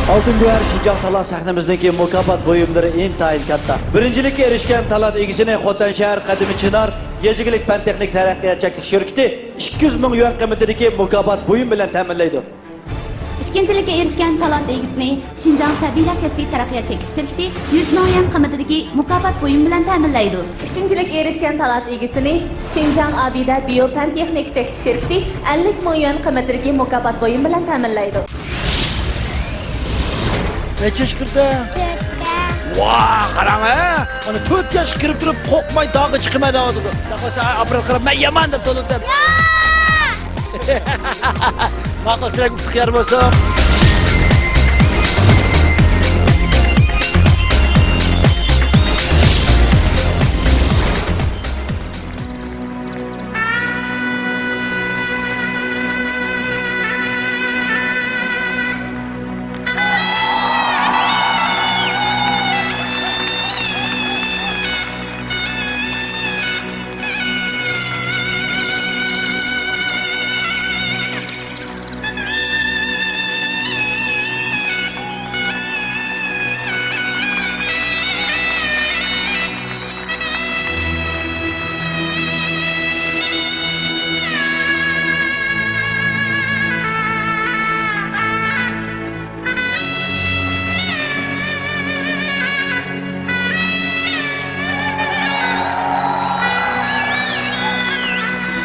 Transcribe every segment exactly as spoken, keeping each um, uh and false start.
ئالتۇن گۆھەر شىنجاڭ تالانت سەھنىمىزنىڭكى مۇكاپات بۇيۇملىرى ئىنتايىن كاتتا. بىرىنچىلىككە ئېرىشكەن تالانت ئىگىسىنى خوتەن شەھەر قەدىمىي چىنار يېزا ئىگىلىك پەن تېخنىك تەرەققىيات چەكلىك شىركىتى ئىككى يۈز مىڭ يۈەن قىممىتىدىكى مۇكاپات بۇيۇم بىلەن تەمىنلەيدۇ. ئىككىنچىلىككە ئېرىشكەن تالانت ئىگىسىنى شىنجاڭ سەبىيلەر كەسپىي تەرەققىيات چەكلىك شىركىتى يۈز مىڭ يۈەن قىممىتىدىكى مۇكاپات بۇيۇم بىلەن تەمىنلەيدۇ. ئۈچىنچىلىككە ئېرىشكەن تالانت ئىگىسىنى شىنجاڭ ئابىدە بىيو پەن تېخنىكا چەكلىك شىركىتى ئەللىك مىڭ يۈەن قىممىتىدىكى مۇكاپات بۇيۇم بىلەن تەمىنلەيدۇ. نەچچە ياش كىردى؟ تۆتتە. ۋاھ، قاراڭ ھە! مانا تۆت ياشقا كىرىپ تۇرۇپ قورقماي داغغا چىقىمەن دەۋاتىدۇ. داغ بولسا ئاپرېل قاراپ مەن يامان دەپ تولىدى دەپ. ماقۇل، سىلەرگە ئۇتۇق يار بولسۇن.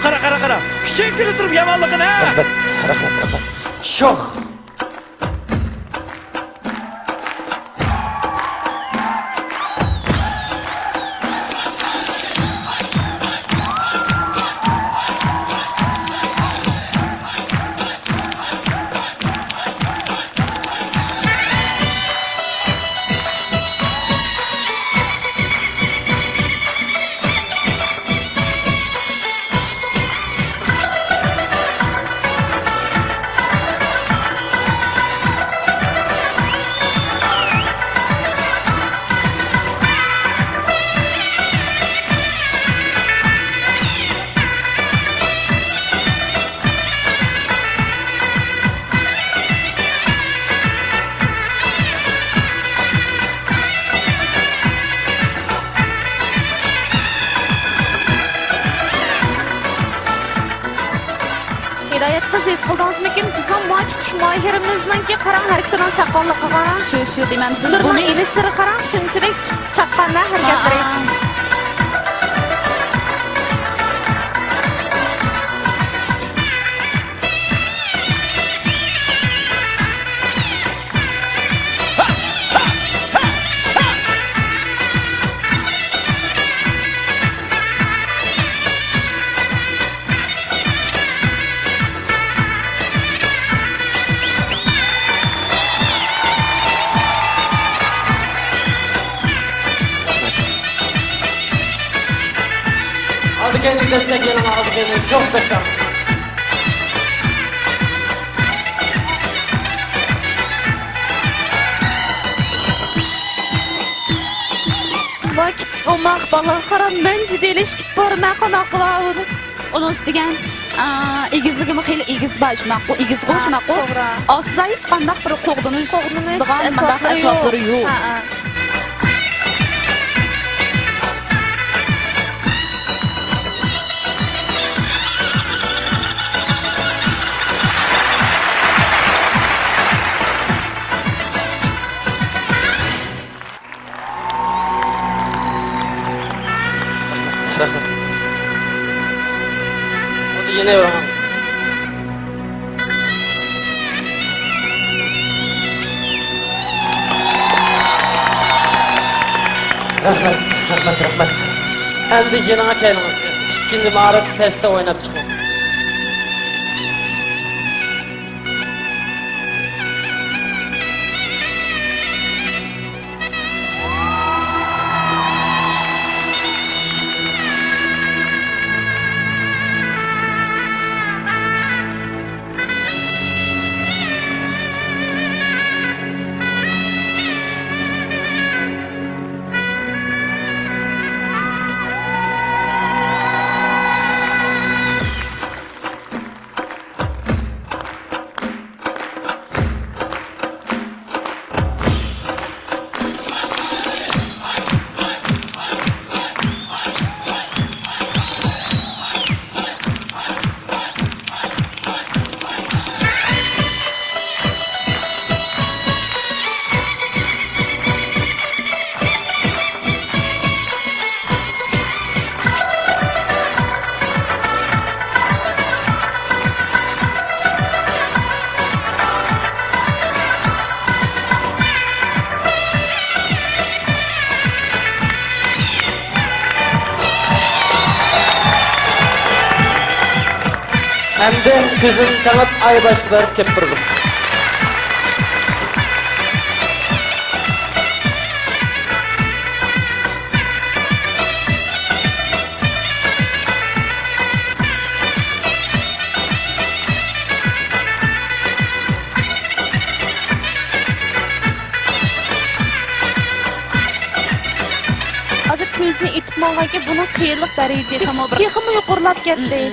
قارا، قارا، قارا. كۈچەيتىپ تۇرۇپ يامانلىقىنى، ھە؟ رەھمەت، رەھمەت، رەھمەت. شوخ. ھىدايەت قىز، ھېس قىلدىڭىزمىكىن، بىزنىڭ ما كىچىك ماھىرىمىزنىڭكى قاراڭ ھەرىكىتىنىڭ چاققانلىقىغا. شۇ، شۇ دېمەمسىز؟ بۇنى ئېلىشلىرى قاراڭ، شۇنچىلىك چاققان ھەرىكەتلىرى. ئالدى كەينى دەسسەك يېنىڭا، ئالدى كەينى شوخ دەسسەك. ۋاي كىچىك ئوماق بالا، قارا، مەن جىددىيلىشىپ كېتىپ بارىمەن، قانداق قىلاۋۇر؟ ئۇنىڭ ئۈستىگە، ئا، ئېگىزلىكىمۇ خېلى ئېگىز بار، شۇنداققۇ؟ ئېگىزغۇ، ھە، شۇنداققۇ؟ توغرا. ئاستىدا ھېچقانداق بىر قوغدىنىش قوغدىنىش دېگەن مۇنداق ئەسۋابلىرى يوق. ئەسۋابلىرى يوق. ھە، ھە. رەھمەت، رەھمەت. خۇددى يەنە بىر. رەھمەت، رەھمەت، رەھمەت. ئەمدى يېنىڭا كەلىڭىز. ئىككىنچى مائارىپ تەستە ئويناپ چىقىڭ. ئەمدى كۆزىنى تېڭىپ ئايباشقا بېرىپ كېلىپ بېرىدۇ. ھازىر كۆزىنى ئېتىپ ماڭغانكەن، بۇنىڭ قىيىنلىق دەرىجىسى تېخىمۇ يۇقىرىلاپ كەتتى.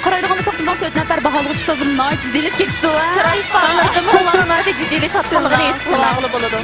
قارايدىغان بولساق، بىزنىڭ تۆت نەپەر باھالىغۇچى ئۇستازلىرىمىز ناھايىتى جىددىيلىشىپ كېتىپتۇ. چىرايى پارلاپ، قوللارنىڭ ناھايىتى جىددىيلىشىۋاتقانلىقىنى ھېس قىلدۇق. بولىدۇ.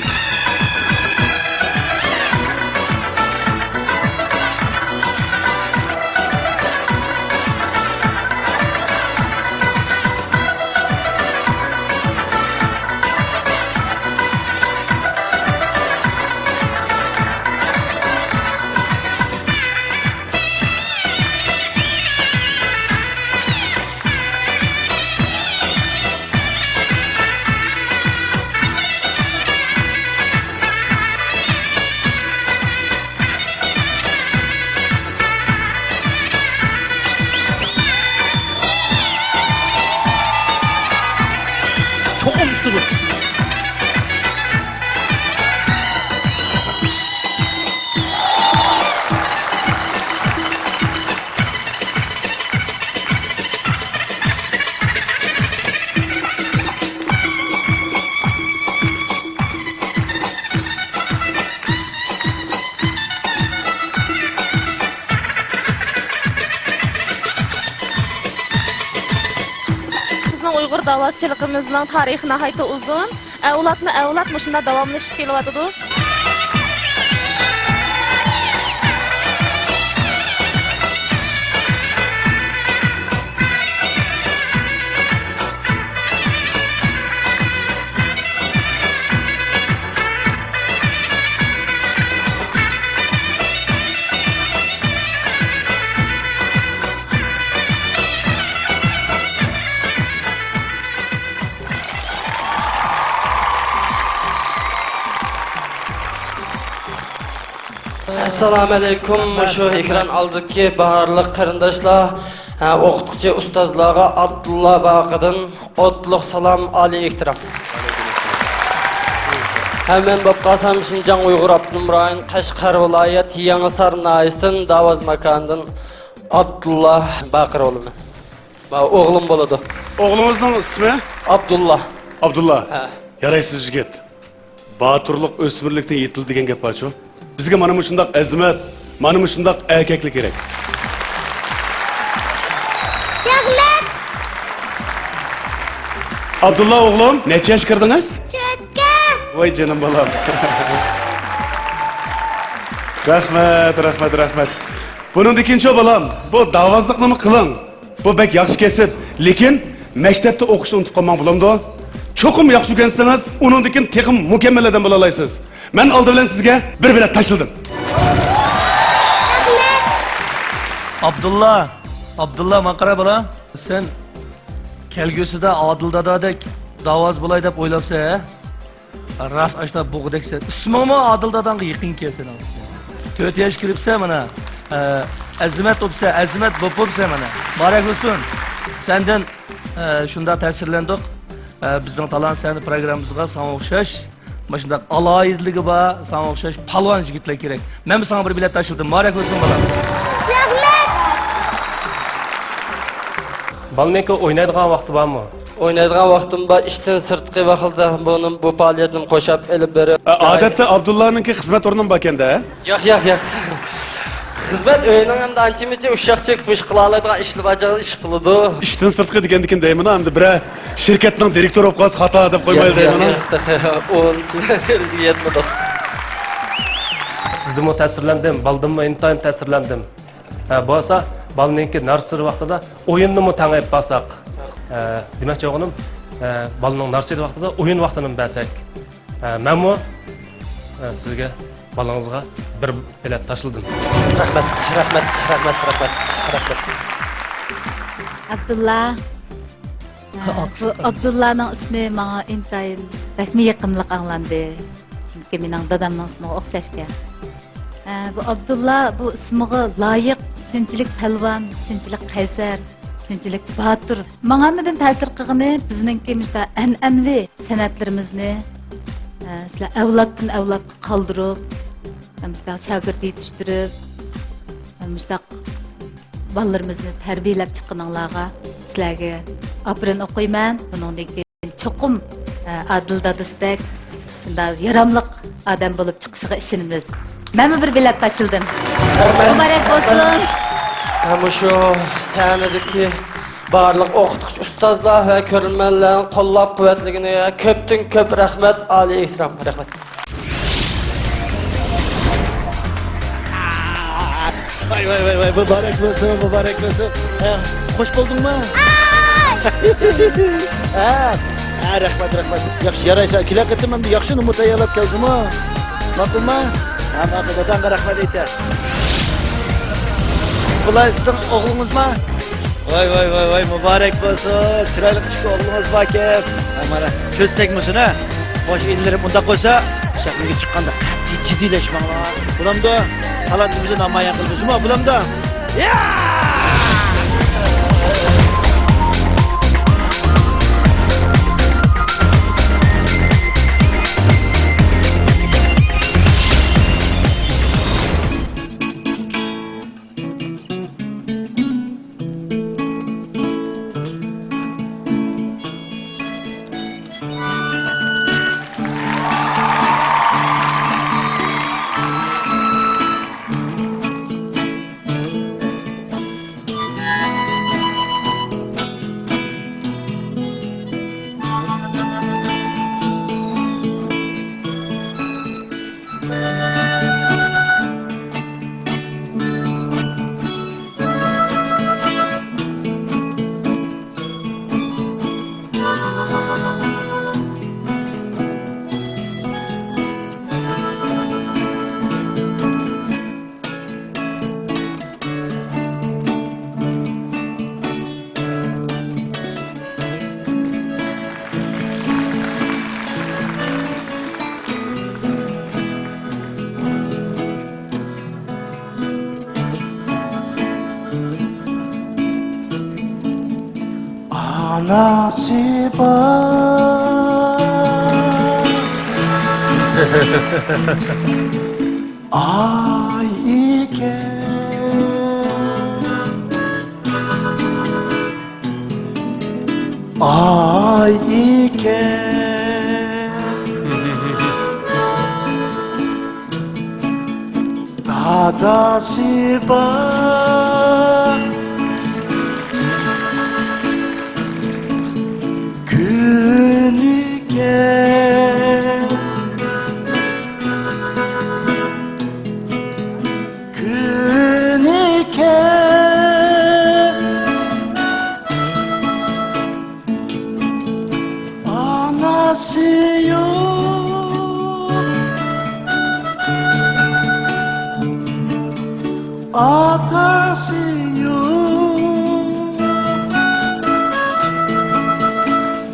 چوقۇم تۇتىدۇ. بىزنىڭ ئۇيغۇر داۋازچىلىقىمىزنىڭ تارىخى ناھايىتى ئۇزۇن. ئەۋلادمۇ ئەۋلاد مۇشۇنداق داۋاملىشىپ كېلىۋاتىدۇ. ئەسسالامۇئەلەيكۇم، مۇشۇ ئېكران ئالدىدىكى بارلىق قېرىنداشلار، ھە، ئوقۇتقۇچى ئۇستازلارغا ئابدۇللا باقىدىن ئوتلۇق سالام، ئالىي ئېھتىرام. ھەم مەن بولۇپ قالسام شىنجاڭ ئۇيغۇر ئاپتونوم رايون قەشقەر ۋىلايەت يېڭىسار ناھىيەسىدىن داۋاز ماكانىدىن ئابدۇللا باقىر بولىمەن. ماۋۇ ئوغلۇم بولىدۇ. ئوغلىڭىزنىڭ ئىسمى؟ ئابدۇللا. ئابدۇللا. ھە. يارايسىز يىگىت. باتۇرلۇق ئۆسمۈرلۈكتىن يېتىلىدۇ دېگەن گەپ بارچۇ؟ بىزگە مانا مۇشۇنداق ئەزىمەت، مانا مۇشۇنداق ئەركەكلەر كېرەك. رەھمەت. ئابدۇللا ئوغلۇم، نەچچە ياشقا كىردىڭىز؟ تۆتكە. ۋاي جېنىم بالام. رەھمەت، رەھمەت، رەھمەت. بۇنىڭدىكىنچۇ بالام، بۇ داۋازلىقنىمۇ قىلىڭ. بۇ بەك ياخشى كەسىپ، لېكىن مەكتەپتە ئوقۇشنى ئۇنتۇپ قالماڭ، بولامدۇ؟ چوقۇم ياخشى ئۆگەنسىڭىز، ئۇنىڭدىن كېيىن تېخىمۇ مۇكەممەل ئادەم بولالايسىز. مەن ئالدى بىلەن سىزگە بىر بېلەت تاشلىدىم. ئابدۇللا، ئابدۇللا، ماڭا قارا بالا. سەن كەلگۈسىدە ئادىل دادادەك داۋاز بولاي دەپ ئويلاپسەن، ھە؟ راست ئاشتا بوغدەكسەن. ئىسمىڭمۇ ئادىل داداڭغا يېقىنكەن سېنىڭ. تۆت ياش كىرىپسەن مانا. ئە، ئەزىمەت بوپسەن، ئەزىمەت بوپ بوپسەن مانا. مۇبارەك بولسۇن. سەندىن، ئە، شۇنداق تەسىرلەندۇق. ئە، بىزنىڭ تالانت سەھنە پروگراممىمىزغا ساڭا ئوخشاش مۇشۇنداق ئالاھىدىلىكى بار، ساڭا ئوخشاش پالۋان يىگىتلەر كېرەك. مەنمۇ ساڭا بىر بېلەت تاشلىدىم. مۇبارەك بولسۇن بالام. رەھمەت. بالىنىڭكى ئوينايدىغان ۋاقتى بارمۇ؟ ئوينايدىغان ۋاقتىم بار، ئىشتىن سىرتقى ۋاقىتتا بۇنى، بۇ پائالىيەتنى قوشاپ ئېلىپ بېرىپ. ئە، ئادەتتە ئابدۇللانىڭكى خىزمەت ئورنىمۇ باركەن-دە؟ ياق، ياق، ياق. خىزمەت ئۆيىنىڭ ئەمدى ئانچە-مۇنچە ئۇششاق چېكىپ مۇشۇ قىلالايدىغان ئىشلىرى بار چاغدا ئىش قىلىدۇ. ئىشتىن سىرتقى دېگەندىكىن دەيمەن، ئەمدى بىرەر شىركەتنىڭ دىرېكتورى بولۇپ قالسا خاتا دەپ قويمايلى دەيمەن. ياق، ياق، تېخى ئون دەرىجىگە يەتمىدۇق. سىزدىنمۇ تەسىرلەندىم، بالىدىنمۇ ئىنتايىن تەسىرلەندىم. ھە، بولسا بالىنىڭكى نارسىلىق ۋاقتىدا ئويۇننىمۇ تەڭ ئېلىپ بارساق. ھە، دېمەكچى بولغىنىم، ھە، بالىنىڭ نارسىلىق ۋاقتىدا ئويۇن ۋاقتىنىمۇ بەرسەك. ھە، مەنمۇ، ھە، سىزگە، بالىڭىزغا بىر بېلەت تاشلىدىم. رەھمەت، رەھمەت، رەھمەت، رەھمەت، رەھمەت. ئابدۇللا. ھە، بۇ ئابدۇللانىڭ ئىسمى ماڭا ئىنتايىن بەكمۇ يېقىملىق ئاڭلاندى. چۈنكى مېنىڭ دادامنىڭ ئىسمىغا ئوخشاشكەن. ھە، بۇ ئابدۇللا بۇ ئىسمىغا لايىق، شۇنچىلىك پەلۋان، شۇنچىلىك قەيسەر، شۇنچىلىك باتۇر. ماڭا ھەممىدىن تەسىر قىلغىنى بىزنىڭكى مۇشۇنداق ئەنئەنىۋى سەنئەتلىرىمىزنى، ئە، سىلەر ئەۋلادتىن ئەۋلادقا قالدۇرۇپ، مۇشۇنداق شاگىرت يېتىشتۈرۈپ، مۇشۇنداق بالىلىرىمىزنى تەربىيەلەپ چىققىنىڭلارغا سىلەرگە ئاپىرىن ئوقۇيمەن. بۇنىڭدىن كېيىن چوقۇم، ئە، ئادىل دادىسىدەك شۇنداق ياراملىق ئادەم بولۇپ چىقىشىغا ئىشىنىمىز. مەنمۇ بىر بېلەت تاشلىدىم. رەھمەت. مۇبارەك بولسۇن. ھە، مۇشۇ سەھنىدىكى بارلىق ئوقۇتقۇچى ئۇستازلار ۋە كۆرۈرمەنلەرنىڭ قوللاپ قۇۋۋەتلىگىنىگە كۆپتىن كۆپ رەھمەت، ئالىي ئېھتىرام. رەھمەت. ۋاي، ۋاي، ۋاي، ۋاي، مۇبارەك بولسۇن، مۇبارەك بولسۇن. ھە، خوش بولدۇڭمۇ؟ ھە. ھە، رەھمەت، رەھمەت. ياخشى، يارايسەن. كېلەر قېتىم ئەمدى ياخشى نومۇر تەييارلاپ كەل جۇمۇ. ماقۇلمۇ؟ ھە، ماقۇل. داداڭغا رەھمەت ئېيتە. بۇلار سىزنىڭ ئوغلىڭىزمۇ؟ ۋاي، ۋاي، ۋاي، ۋاي، مۇبارەك بولسۇن. چىرايلىق ئىككى ئوغلىڭىز باركەن. ھە، مانا، كۆز تەگمىسۇن، ھە. خوش، ئىنىلىرىم، ئۇنداق بولسا، سەھنىگە چىققاندا قەتئىي جىددىيلەشمەڭلار. بولامدۇ؟ تالانتىمىزنى نامايان قىلىمىزمۇ؟ بولامدۇ؟ يا! ئاناسى بار ئاي ئىكەن. ئاي ئىكەن. داداسى بار كۈن ئىكەن. كۈن ئىكەن. ئاناسى يوق، ئاتاسى يوق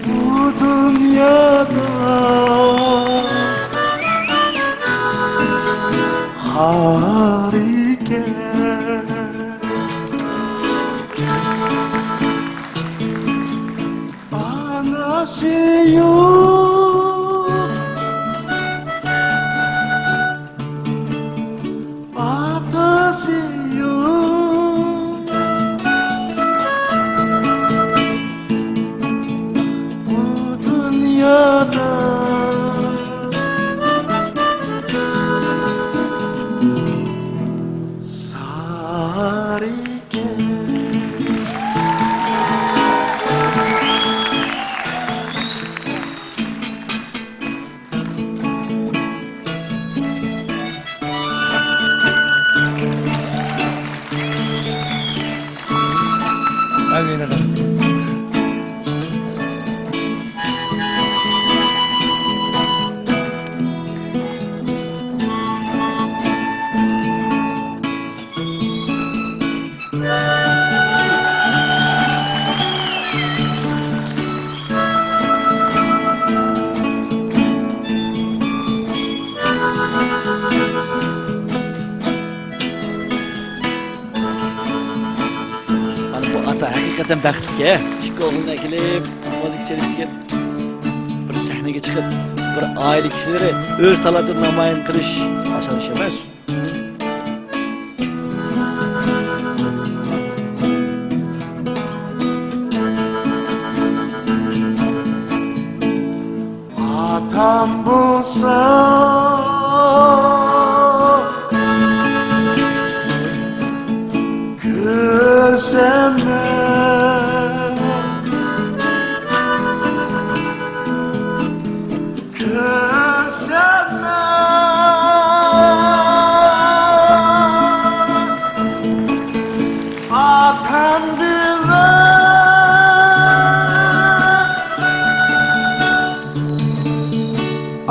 بۇ دۇنيادا. خار ئىكەن. ئاناسى يوق، ئاتاسى يوق بۇ دۇنيادا. بەختلىك ھە. ئىككى ئوغلىنى ئەكېلىپ، مۇزىكا چېلىشىگە بىر سەھنىگە چىقىپ، بىر ئائىلە كىشىلىرى ئۆز تالانتىنى نامايان قىلىش ئاسان ئىش ئەمەس. ئاتام بولسا كۆرسەممۇ، كۆرسەممۇ ئاتام بىلەن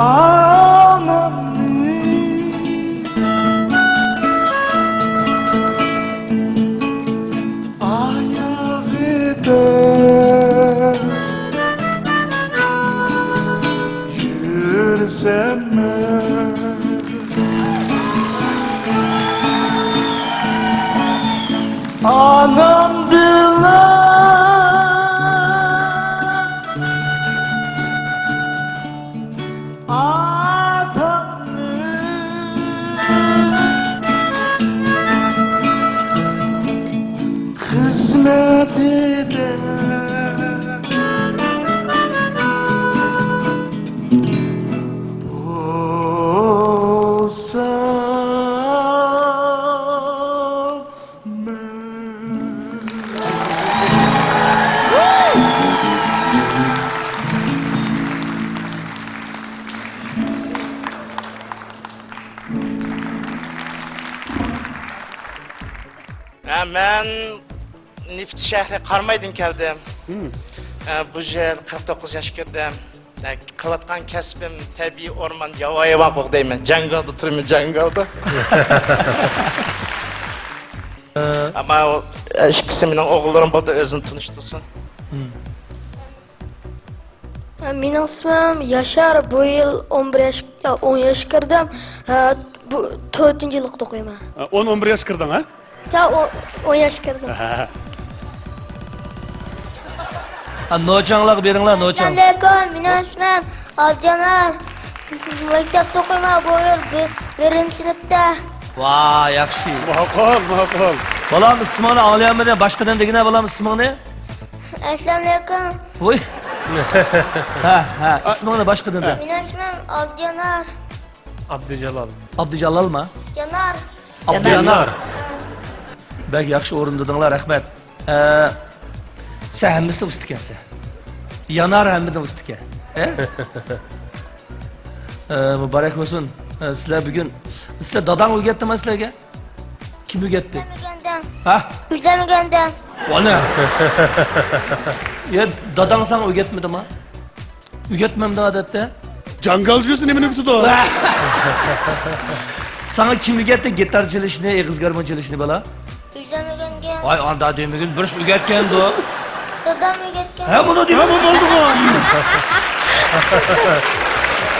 ئانامنى ئايىغىدا يۈرسەممۇ، ئانام بىلەن ئاتامنى خىزمىتىدە بولسا. ھە، مەن نېفىت شەھىرى قارامايدىن كەلدىم. ھە، بۇ يىل قىرىق توققۇز ياش كىردىم. قىلىۋاتقان كەسپىم تەبىئىي ئورمان، ياۋايى ۋاڭ قوغدايمەن. جاڭگالدا تۇرىمەن، جاڭگالدا. ئەمما ئۇ، ئىككىسى مېنىڭ ئوغۇللىرىم بولدى، ئۆزىنى تونۇشتۇرسۇن. مېنىڭ ئىسمىم ياشار، بۇ يىل ئون بىر ياش، يا، ئون ياش كىردىم. ھە، بۇ تۆتىنچى يىللىقتا ئوقۇيمەن. ئون، ئون بىر ياش كىردىڭ، ھە؟ يا، ئو-، ئون ياش كىردىم. ھە. ھە، نوچاڭلارغا بېرىڭلار، نوچاڭ. ئەسسالامۇئەلەيكۇم، مېنىڭ ئىسمىم ئابدۇجانار. مەكتەپتە ئوقۇيمەن، بۇ يىل بىر-، بىرىنچى سىنىپتا. ۋاي، ياخشى. ماقۇل، ماقۇل. بالام، ئىسمىڭنى ئاڭلىيالمىدىم. باشقىدىن دېگىنە، بالام، ئىسمىڭنى؟ ئەسسالامۇئەلەيكۇم. ۋوي. ھە، ھە، ئىسمىڭنى باشقىدىن دە. مېنىڭ ئىسمىم ئابدۇجانار. ئابدۇجالال. ئابدۇجالالمۇ؟ يانار. ئابدۇيانار. بەك ياخشى ئورۇندىدىڭلار، رەھمەت. ئە، سەن ھەممىسىدىن ئۇستىكەنسەن. يانار ھەممىدىن ئۇستىكەن. ھە؟ ئە، مۇبارەك بولسۇن. ئە، سىلەر بۈگۈن، سىلەر داداڭ ئۆگەتتىما سىلەرگە؟ كىم ئۆگەتتى؟ ئۆگەتمىگەندىم. ھە؟ ئۆگەتمىگەندىم. ۋانا. يا، داداڭ ساڭا ئۆگەتمىدىما؟ ئۆگەتمەمدۇ ئادەتتە؟ جاڭگالجۇسى نېمىنى ئۆگىتىدۇ؟ ساڭا كىم ئۆگەتتى گىتار چېلىشنى، ئېغىز گارمون چېلىشنى، بالا؟ ئۆزۈم ئۆگەنگەن. ۋاي، ئاندا دېمىگىن، بىرسى ئۆگەتكەندۇ. دادام ئۆگەتكەن. ھە، بۇنى دېمە. ھە، بۇ بولدىغۇ.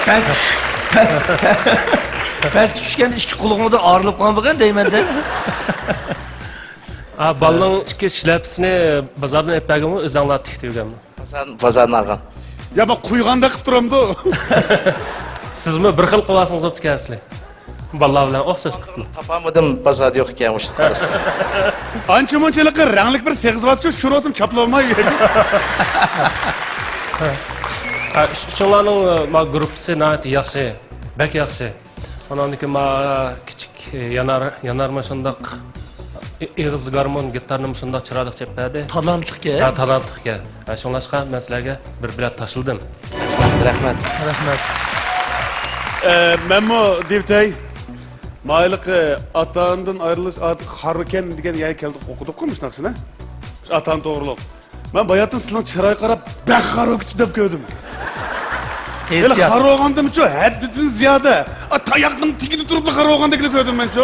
پەس، پەسكە چۈشكەندە ئىككى قۇلىقىڭدىن ئايرىلىپ قالمىغىن دەيمەن-دە. ئا، بالىنىڭ ئىككى شىلەپىسىنى بازاردىن ئېلىپ بەرگەنمۇ، ئۆزۈڭلار تىكتۈرگەنمۇ؟ بازار-، بازاردىن ئالغان. يا، بۇ قويغاندەك قىلىپ تۇرامدۇ؟ سىزمۇ بىر خىل قىلىۋالسىڭىز بوپتىكەن ئەسلى. بالىلار بىلەن ئوخشاش قىلىپ. تاپالمىدىم، بازاردا يوق ئىكەن، مۇشۇ قىلىش. ئانچە مۇنچە ھېلىقى رەڭلىك بىر سېغىز بارچۇ، شۇنى ئالسام چاپلىۋالماي. ھە، ئۈچ-، ئۈچۈڭلارنىڭ، ما، گۇرۇپپىسى ناھايىتى ياخشى، بەك ياخشى. ئاناندىن كېيىن ما، كىچىك يانار، يانارمۇ شۇنداق ئېغىز گارمون، گىتارنىمۇ شۇنداق چىرايلىق چېلىپ بەردى. تالانتلىقكەن. ھە، تالانتلىقكەن. ھە، شۇڭلاشقا مەن سىلەرگە بىر بېلەت تاشلىدىم. رەھمەت. رەھمەت. ئە، مەنمۇ دېۋىتەي، مايلىقى ئاتا-ئانىدىن ئايرىلىش ئادىتى خارىكەن دېگەن يەرگە كەلدۇق، ئوقۇدۇققۇ مۇشۇ ناخشىنى. ئاتا-ئانا توغرۇلۇق. مەن باياتىن سىلىنىڭ چىرايىغا قاراپ بەك خار بولۇپ كېتىپتۇ دەپ كۆردۈم. ھېلى ھېسسىيات. خار بولغاندىمچۇ، ھەددىدىن زىيادە. ئا، تاياقنىڭ تېگىدە تۇرۇپلا خار بولغاندەكلا كۆردۈم مەنچۇ.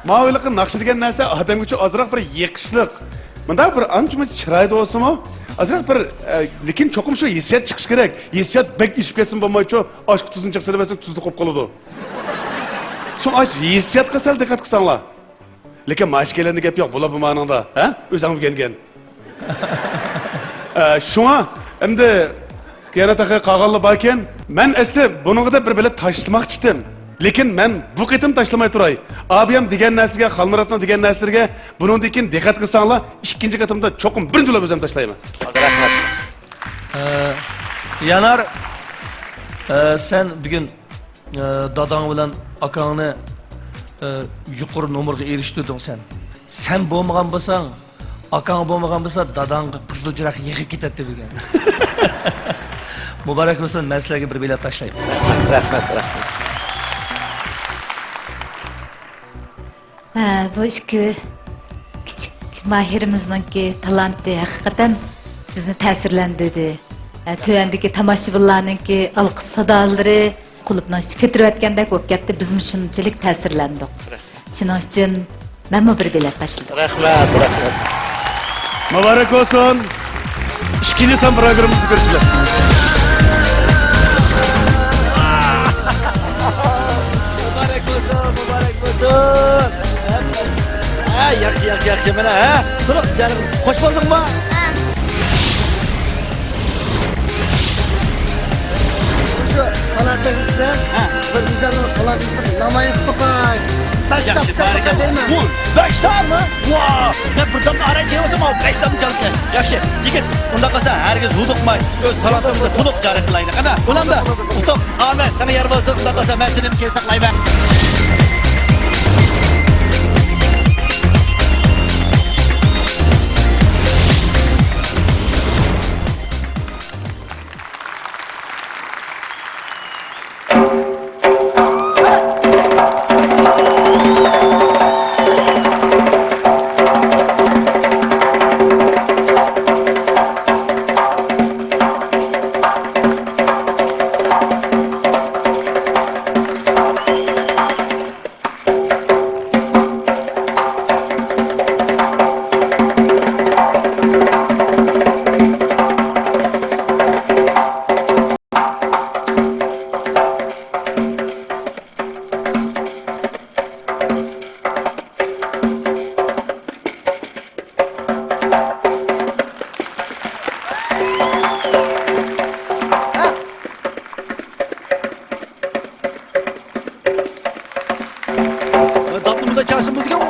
ماۋۇ ھېلىقى ناخشا دېگەن نەرسە ئادەمگىچۇ ئازراق بىر يېقىشلىق. مۇنداق بىر ئانچە-مۇنچە چىرايدا بولسىمۇ، ئازراق بىر، ئە، لېكىن چوقۇم شۇ ھېسسىيات چىقىشى كېرەك. ھېسسىيات بەك ئېشىپ كەتسىمۇ بولمايچۇ، ئاشقا تۇزنى جىق سېلىۋەرسەڭ تۇزلۇق بولۇپ قالىدۇ. شۇڭا ئاشۇ ھېسسىياتقا سەل دىققەت قىلساڭلار. لېكىن مانا ئىككىيلەندە گەپ يوق، بۇلار بۇ مانىڭدا، ھە؟ ئۆزۈڭ ئۆگەنگەن. ئە، شۇڭا ئەمدى يەنە تېخى قالغانلار باركەن. مەن ئەسلى بۇنىڭغا دەپ بىر بېلەت تاشلىماقچى ئىدىم. لېكىن مەن بۇ قېتىم تاشلىماي تۇراي. ئابىيام دېگەن نەرسىگە، خالمۇراتنىڭ دېگەن نەرسىلىرىگە بۇنىڭدىن كېيىن دىققەت قىلساڭلار، ئىككىنچى قېتىمدا چوقۇم بىرىنچى بولۇپ ئۆزۈم تاشلايمەن. رەھمەت. ئە، يانار، ئە، سەن بۈگۈن، ئە، داداڭ بىلەن ئاكاڭنى، ئە، يۇقىرى نومۇرغا ئېرىشتۈردۈڭ سەن. سەن بولمىغان بولساڭ، ئاكاڭ بولمىغان بولسا، داداڭغا قىزىل چىراغ يېغىپ كېتەتتى بۈگۈن. مۇبارەك بولسۇن، مەن سىلەرگە بىر بېلەت تاشلايمەن. رەھمەت، رەھمەت، رەھمەت. ھە، بۇ ئىككى كىچىك ماھىرىمىزنىڭكى تالانتى ھەقىقەتەن بىزنى تەسىرلەندۈردى. ھە، تۆۋەندىكى تاماشىبىنلارنىڭكى ئالقىش سادالىرى قۇلۇپنىڭ ئىچىگە كۆتۈرۈۋەتكەندەك بولۇپ كەتتى. بىزمۇ شۇنچىلىك تەسىرلەندۇق. شۇنىڭ ئۈچۈن مەنمۇ بىر بېلەت تاشلىدىم. رەھمەت، رەھمەت. مۇبارەك بولسۇن. ئىككىنچى سان پروگراممىمىزدا كۆرۈشىمىز. مۇبارەك بولسۇن، مۇبارەك بولسۇن. ھە، ياخشى، ياخشى، ياخشى. مانا، ھە، تولۇق جانىم. خوش بولدۇڭمۇ؟ شۇ تالانتىڭىزنى، ھە، بىر ئۆزۈڭنىڭ تالانتىڭىزنى نامايان قىلىپ باقاي. بەش تال ياخشى، چالمىقاي بارىكاللا. دەيمەن. ۋوي، بەش تال؟ ۋا، مەن بىر دانە ئاران چېلىۋالسام، ئاۋۇ بەش تالنى چالىدىكەن. ياخشى، يىگىت، ئۇنداق قىلسا ھەرگىز ھودۇقماي، ئۆز تالانتىمىزنى تولۇق جارى قىلايلى، قانا. ئۇنامدا، ئۇتۇق، ئامەت، ساڭا يار بولسۇن، ئۇنداق قىلسا مەن سېنى ساقلايمەن. داپنىمىزدا چالسىمىز دېگەن ئۇ.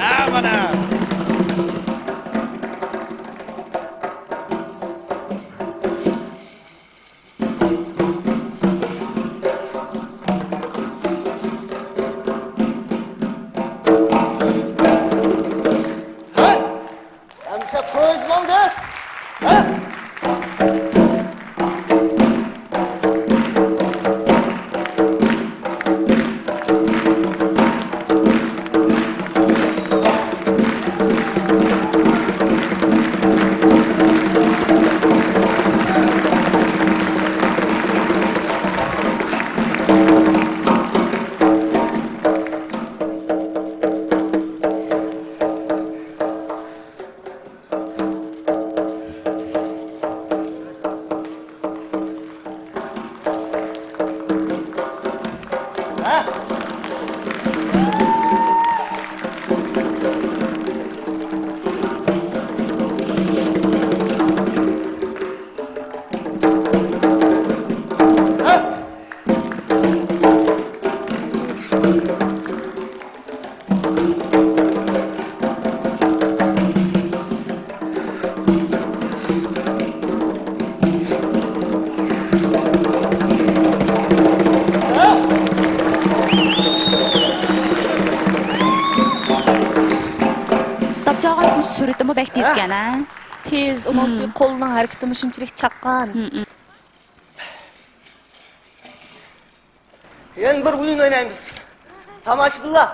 ھە، مانا. ھە؟ ئەمىسە پويىز بولدى. ھە؟ داپ چالغان سۈرئىتىمۇ بەك تېزكەن، ھە؟ تېز، ئۇنىڭ ئۈستىگە قولنىڭ ھەرىكىتىمۇ شۇنچىلىك چاققان. يەنە بىر ئويۇن ئوينايمىز. تاماشىبىنلار!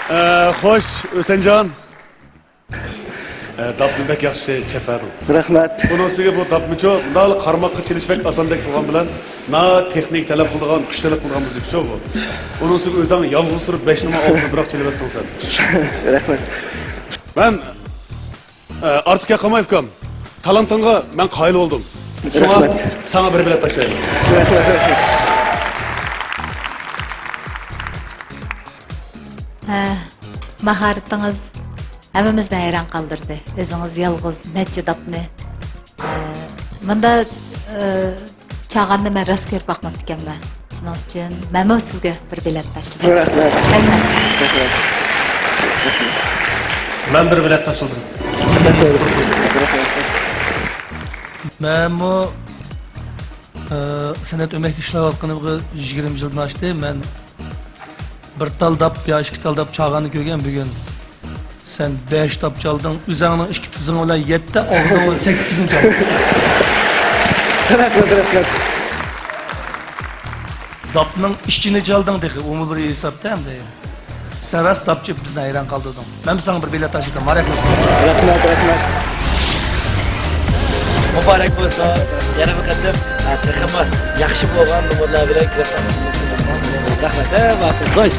ئە، خوش، ھۈسەنجان. ئە، داپنى بەك ياخشى چېپىۋەتتىڭ. رەھمەت. ئۇنىڭ ئۈستىگە بۇ داپمىچۇ، مۇنداق قارىماققا چېلىش بەك ئاساندەك بولغان بىلەن، ناھايىتى تېخنىكا تەلەپ قىلىدىغان، كۈچ تەلەپ قىلىدىغان مۇزىكىچۇ بۇ. ئۇنىڭ ئۈستىگە ئۆزۈڭ يالغۇز تۇرۇپ بەش نومۇر ئالدىن بىراق چېلىۋەتتىڭ سەن. رەھمەت. مەن، ئە، ئارتۇق گەپ قىلماي، ئۇكام، تالانتىڭغا مەن قايىل بولدۇم. شۇڭا رەھمەت. ساڭا بىر بېلەت تاشلايمەن. رەھمەت، رەھمەت. ھە، ماھارىتىڭىز ھەممىمىزنى ھەيران قالدۇردى. ئۆزىڭىز يالغۇز نەچچە داپنى، ئە، مۇندا، ئە، چالغاننى مەن راست كۆرۈپ باقماپتىكەنمەن. شۇنىڭ ئۈچۈن مەنمۇ سىزگە بىر بېلەت تاشلىدىم. رەھمەت. رەھمەت. رەھمەت. مەن بىر بېلەت تاشلىدىم. رەھمەت. مەنمۇ، ئە، سەنئەت ئۆمەكتە ئىشلەۋاتقىنىمغا يىگىرمە يىلدىن ئاشتى. مەن بىر تال داپ يا ئىككى تال داپ چالغاننى كۆرگەن بۈگۈن. سەن بەش داپ چالدىڭ، ئۆزۈڭنىڭ ئىككى تىزىڭ بىلەن يەتتە، ئاغزىڭ بىلەن سەككىزىنى چالدىڭ. رەھمەت، رەھمەت. داپنىڭ ئىچىنى چالدىڭ تېخى، ئۇمۇ بىر ھېسابتا ئەمدى. سەن راست داپچى، بىزنى ھەيران قالدۇردۇڭ. مەن ساڭا بىر بېلەت تاشلىدىم، مۇبارەك بولسۇن. رەھمەت، رەھمەت. مۇبارەك بولسۇن. يەنە بىر قېتىم، ھە، تېخىمۇ ياخشى بولغان نومۇرلار بىلەن كۆرۈشسەك. رەھمەت، ھە، ماقۇل. قوي.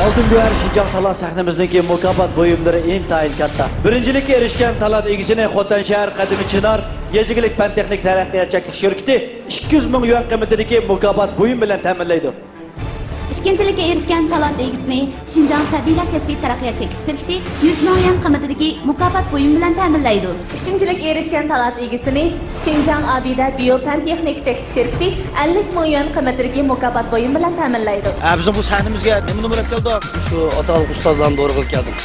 ئالتۇن گۆھەر شىنجاڭ تالانت سەھنىمىزنىڭكى مۇكاپات بۇيۇملىرى ئىنتايىن كاتتا. بىرىنچىلىككە ئېرىشكەن تالانت ئىگىسىنى خوتەن شەھەر قەدىمىي چىنار يېزا ئىگىلىك پەن تېخنىكا تەرەققىيات چەكلىك شىركىتى ئىككى يۈز مىڭ يۈەن قىممىتىدىكى مۇكاپات بۇيۇم بىلەن تەمىنلەيدۇ. ئىككىنچىلىككە ئېرىشكەن تالانت ئىگىسىنى شىنجاڭ سەبىيلەر كەسپىي تەرەققىيات چەكلىك شىركىتى يۈز مىڭ يۈەن قىممىتىدىكى مۇكاپات بۇيۇمى بىلەن تەمىنلەيدۇ. ئۈچىنچىلىككە ئېرىشكەن تالانت ئىگىسىنى شىنجاڭ ئابىدە بىيو پەن تېخنىكا چەكلىك شىركىتى ئەللىك مىڭ يۈەن قىممىتىدىكى مۇكاپات بۇيۇمى بىلەن تەمىنلەيدۇ. ھە، بىزنىڭ بۇ سەھنىمىزگە نېمە نومۇر ئەپ كەلدۇق؟ شۇ ئاتالىق ئۇستازلارنى دورىغىلى كەلدۇق.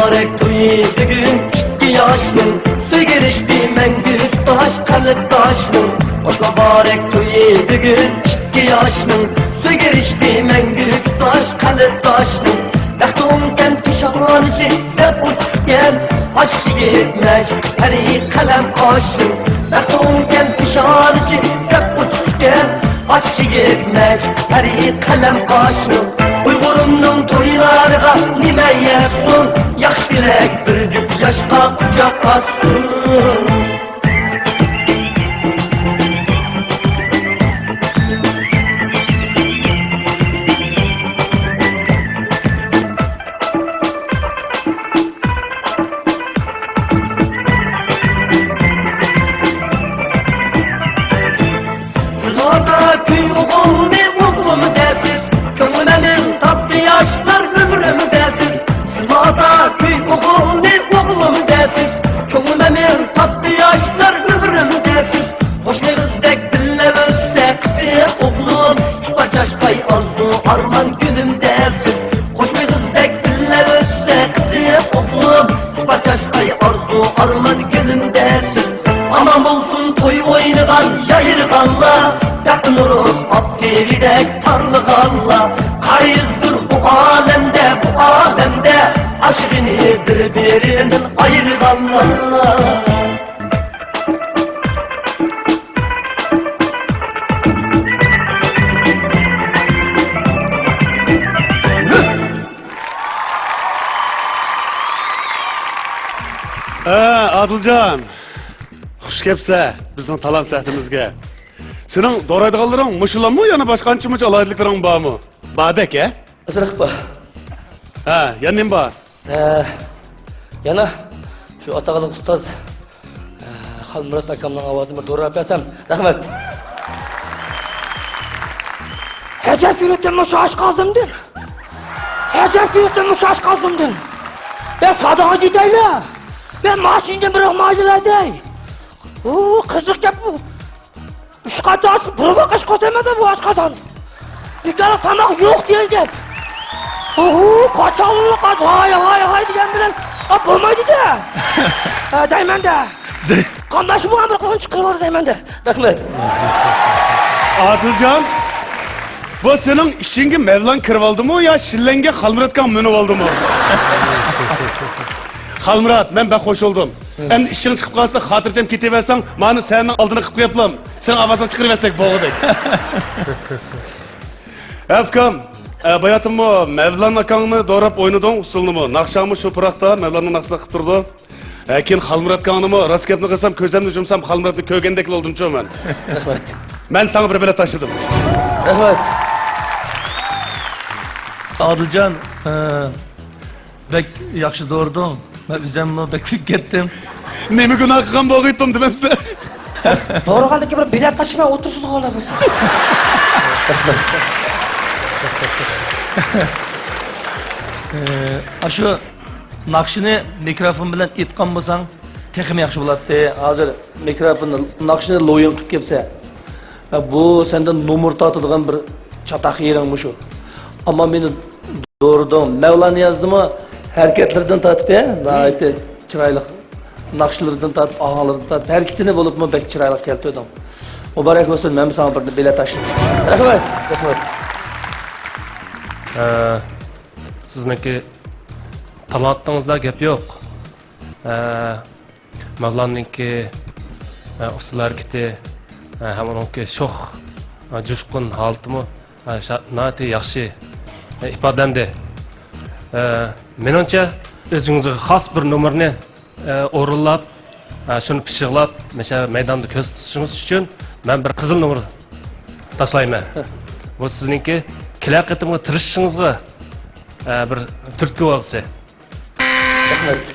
مۇبارەك تويى بۈگۈن ئىككى ياشنىڭ، سۆيگۈ رىشتە مەڭگۈ تۇتاش قەلبداشنىڭ. خوش مۇبارەك تويى بۈگۈن ئىككى ياشنىڭ، سۆيگۈ رىشتە مەڭگۈ تۇتاش قەلبداشنىڭ. بەختىڭكەن پېشانىسى سەپ ئوچۇقكەن، ئاشىق يىگىت مەشۇق پەرى قەلەم قاشنىڭ. بەختىڭكەن پېشانىسى سەپ ئوچۇقكەن، ئاشىق يىگىت مەشۇق پەرى قەلەم قاشنىڭ. ئۇيغۇرۇمنىڭ تويلارغا نېمە يەتسۇن، ياخشى تىلەك بىر جۈپ ياشقا قۇچاق ئاچسۇن. سىزمۇ ئاتا كۈي ئوغۇلنى ئوغلۇم دەسىز، كۆڭلۈم ئەمىن تاپتى ياشلار ئۆمرۈم دەسىز. سىزمۇ ئاتا كۈي ئوغۇلنى ئوغلۇم دەسىز، كۆڭلۈم ئەمىن تاپتى ياشلار ئۆمرۈم دەسىز. قوشنا قىزدەك بىللە ئۆسسە قىزىق ئوغلۇم، ئىپا چاچقاي ئارزۇ ئارمان گۈلۈم دەسىز. قوشنا قىزدەك بىللە ئۆسسە قىزىق ئوغلۇم، ئىپا چاچقاي ئارزۇ ئارمان گۈلۈم دەسىز. ئامان بولسۇن توي ئوينىغان، يايرىغانلار، بەخت نورۇز ئاپتېرىدەك پارلىغانلار. قارا يۈزدۇر بۇ ئالەمدە، بۇ ئالەمدە، ئاشىقىنى بىر-بىرىدىن ئايرىغانلار. ئە، ئادىلجان، خۇش كەپسە بىزنىڭ تالانت سەھنىمىزگە. سېنىڭ دورايدىغانلىرىڭ مۇشۇلاممۇ، يەنە باشقا ئانچە-مۇنچە ئالاھىدىلىكلىرىڭ بارمۇ؟ باردەك، ھە؟ ئازراق بار. ھە، يەنە نېمە بار؟ ئە، يەنە شۇ ئاتاقلىق ئۇستاز، ئە، خالمۇرات ئاكامنىڭ ئاۋازىنى بىر دوراپ بەرسەم. رەھمەت. ھەجەپ يۈرۈتتۈم مۇشۇ ئاشقازىنىمدىن. ھەجەپ يۈرۈتتۈم مۇشۇ ئاشقازىنىمدىن. بە ساداڭا دېدەيلە. بە ماشىنىدىن بىر مايدىلاي دەي. ئۇ قىزىق گەپ بۇ. ئۈچ قاتا ئاش، بىر ۋاق ئاش قوسايمەن بۇ ئاشقازان. بىكار تاماق يوق دېيىل دەپ. ئوھۇ، قاچانلىق ئاز، ھاي، ھاي، ھاي دېگەن بىلەن، ئا، بولمايدۇ-دە. ئە، دەيمەن-دە. قامداشمۇ ئامر قىلغان چىقىرىۋالدى دەيمەن-دە. رەھمەت. ئادىلجان، بۇ سېنىڭ ئىچىڭگە مەۋلان كىرىۋالدىمۇ يا شىللەڭگە خالمۇراتكاڭ مىنىۋالدىمۇ؟ خالمۇرات، مەن بەك خوش بولدۇم. ئەمدى ئىشىڭ چىقىپ قالسا، خاتىرجەم كېتىۋەرسەڭ، مانا سەھنىنىڭ ئالدىنى قىلىپ قويۇپلام. سېنىڭ ئاۋازىڭ چىقىرىۋەرسەك بولغۇدەك. ئۇكام، ئە، باياتىنمۇ مەۋلان ئاكاڭنى دوراپ ئوينىدىڭ، ئۇسسۇلنىمۇ. ناخشاڭمۇ شۇ پۇراقتا، مەۋلاننىڭ ناخشىسىدا قىلىپ تۇرىدۇ. ئە، كېيىن خالمۇراتكاڭنىمۇ، راست گەپنى قىلسام، كۆزۈمنى يۇمسام، خالمۇراتنى كۆرگەندەكلا بولدۇمچۇ مەن. رەھمەت. مەن ساڭا بىر بېلەت تاشلىدىم. رەھمەت. ئادىلجان، ئە، بەك ياخشى دورىدىڭ. مەن ئۆزۈممۇ بەك كۈلۈپ كەتتىم. نېمە گۇناھ قىلغان بولغىيتتۇم دېمەمسەن؟ دورىغاندىكى بىر بېلەت تاشلىماي ئولتۇرسىزغۇ ئۇنداق بولسا. ئاشۇ ناخشىنى مىكروفون بىلەن ئېيتقان بولساڭ تېخىمۇ ياخشى بولاتتى. ھازىر مىكروفون ناخشىنى لويۇن قىلىپ كەپسەن. ھە، بۇ سەندىن نومۇر تارتىدىغان بىر چاتاق يېرىڭ مۇشۇ. ئەمما مېنى دورىدىڭ. مەۋلان نىيازنىمۇ ھەرىكەتلىرىدىن تارتىپ، ھە، ناھايىتى چىرايلىق. ناخشىلىرىدىن تارتىپ، ئاھاڭلىرىدىن تارتىپ، ھەرىكىتىنى بولۇپمۇ بەك چىرايلىق كەلتۈردۈڭ. مۇبارەك بولسۇن، مەن ساڭا بىر بېلەت تاشلىدىم. رەھمەت، رەھمەت. ئە، سىزنىڭكى تالانتىڭىزدا گەپ يوق. ئە، مەۋلاننىڭكى، ئە، ئۇسسۇل ھەرىكىتى، ئە، ھەم ئۇنىڭكى شوخ، ئە، جۇشقۇن ھالىتىمۇ، ئە، شا-، ناھايىتى ياخشى، ئە، ئىپادىلەندى. ئە، مېنىڭچە، ئۆزىڭىزگە خاس بىر نومۇرنى، ئە، ئورۇنلاپ، ئە، شۇنى پىششىقلاپ، مۇشۇ مەيداندا كۆرسىتىشىڭىز ئۈچۈن مەن بىر قىزىل نومۇر تاشلايمەن. بۇ سىزنىڭكى كېلەر قېتىمغا تىرىشىشىڭىزغا، ئە، بىر تۈرتكە بولغۇسى. رەھمەت.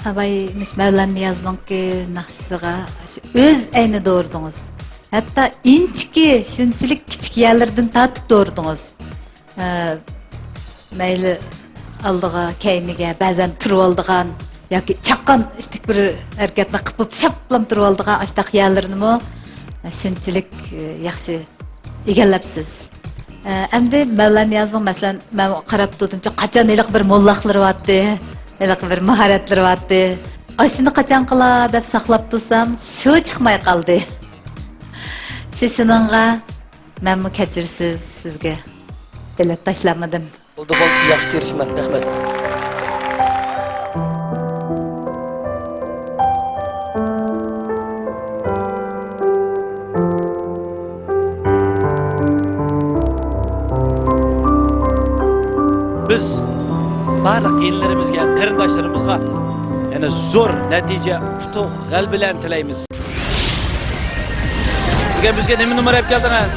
ئاباي، مۇشۇ مەۋلان نىيازنىڭكى ناخشىسىغا ئۆز ئەينى دورىدىڭىز. ھەتتا ئىنچىكە شۇنچىلىك كىچىك يەرلىرىدىن تارتىپ دورىدىڭىز. ئە، مەيلى ئالدىغا، كەينىگە، بەزەن تۇرۇۋالىدىغان ياكى چاققان ئىشتىك بىر ھەرىكەتنى قىپىپ شاپلام تۇرۇۋالىدىغان ئاشتاق يەرلىرىنىمۇ، ئە، شۇنچىلىك، ئە، ياخشى ئىگىلەپسىز. ئە، ئەمدى مەۋلان نىيازنىڭ، مەسىلەن، مەن قاراپ تۇردۇمچۇ، قاچان ھېلىقى بىر موللاقلىرى بارتتى، ھېلىقى بىر ماھارەتلىرى بارتتى. ئاشۇنى قاچان قىلا دەپ ساقلاپ تۇرسام، شۇ چىقماي قالدى. شۇ، شۇنىڭغا مەنمۇ، كەچۈرىسىز، سىزگە بېلەت تاشلالمىدىم. بولدى، بولدى، ياخشى كۆرۈشىمەن. رەھمەت. بىز بارلىق ئىنىلىرىمىزگە، قېرىنداشلىرىمىزغا يەنە زور نەتىجە، ئۇتۇق، غەلىبىلەرنى تىلەيمىز. بۈگۈن بىزگە نېمە نومۇر ئەپ كەلدىڭىز؟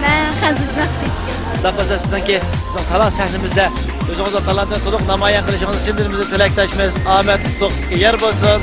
مەن خەنزۇچە ناخشا ئېيتىپ كەلدىم. خۇدا خالىسا سىزنىڭكى بىزنىڭ تالانت سەھنىمىزدە ئۆزىڭىزنىڭ تالانتىنى تولۇق نامايان قىلىشىڭىزنى چىن دىلىمىزدىن تىلەكداشمىز. ئامەت، ئۇتۇق سىزگە يار بولسۇن.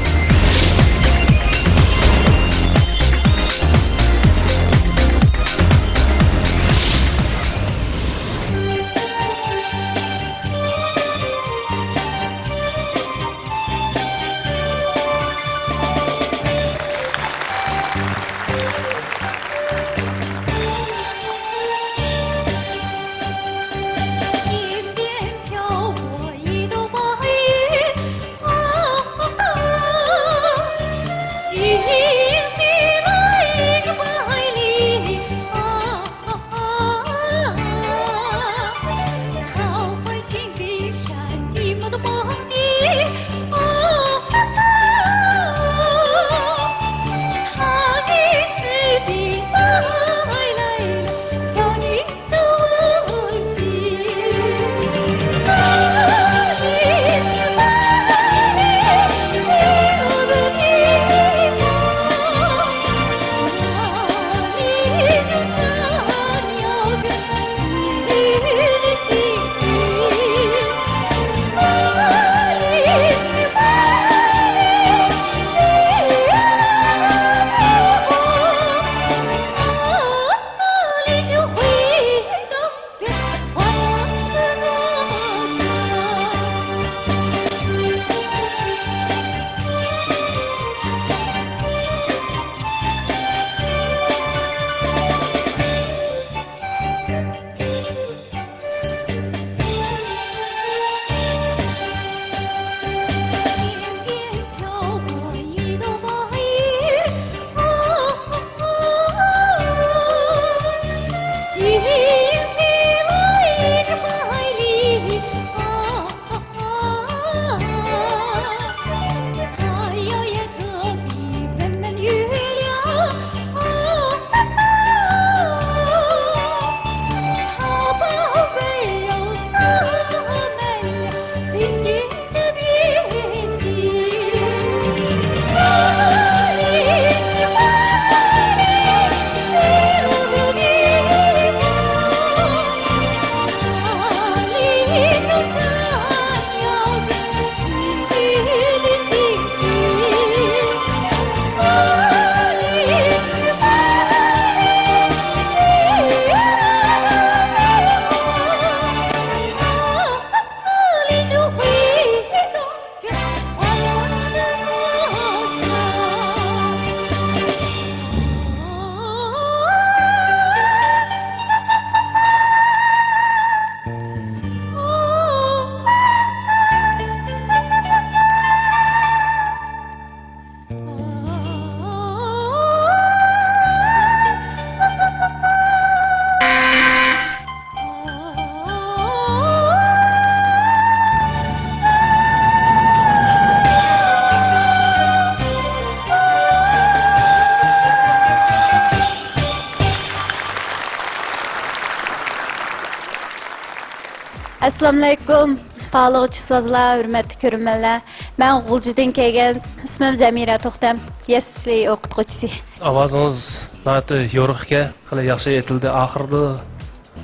ئەسسالامۇئەلەيكۇم، باھالىغۇچى ئۇستازلار، ھۆرمەتلىك كۆرۈرمەنلەر. مەن غۇلجىدىن كەلگەن، ئىسمىم زەمىرە توختەم، يەسلى ئوقۇتقۇچىسى. ئاۋازىڭىز ناھايىتى يورۇق ئىكەن، خېلى ياخشى ئېيتىلدى. ئاخىرىدا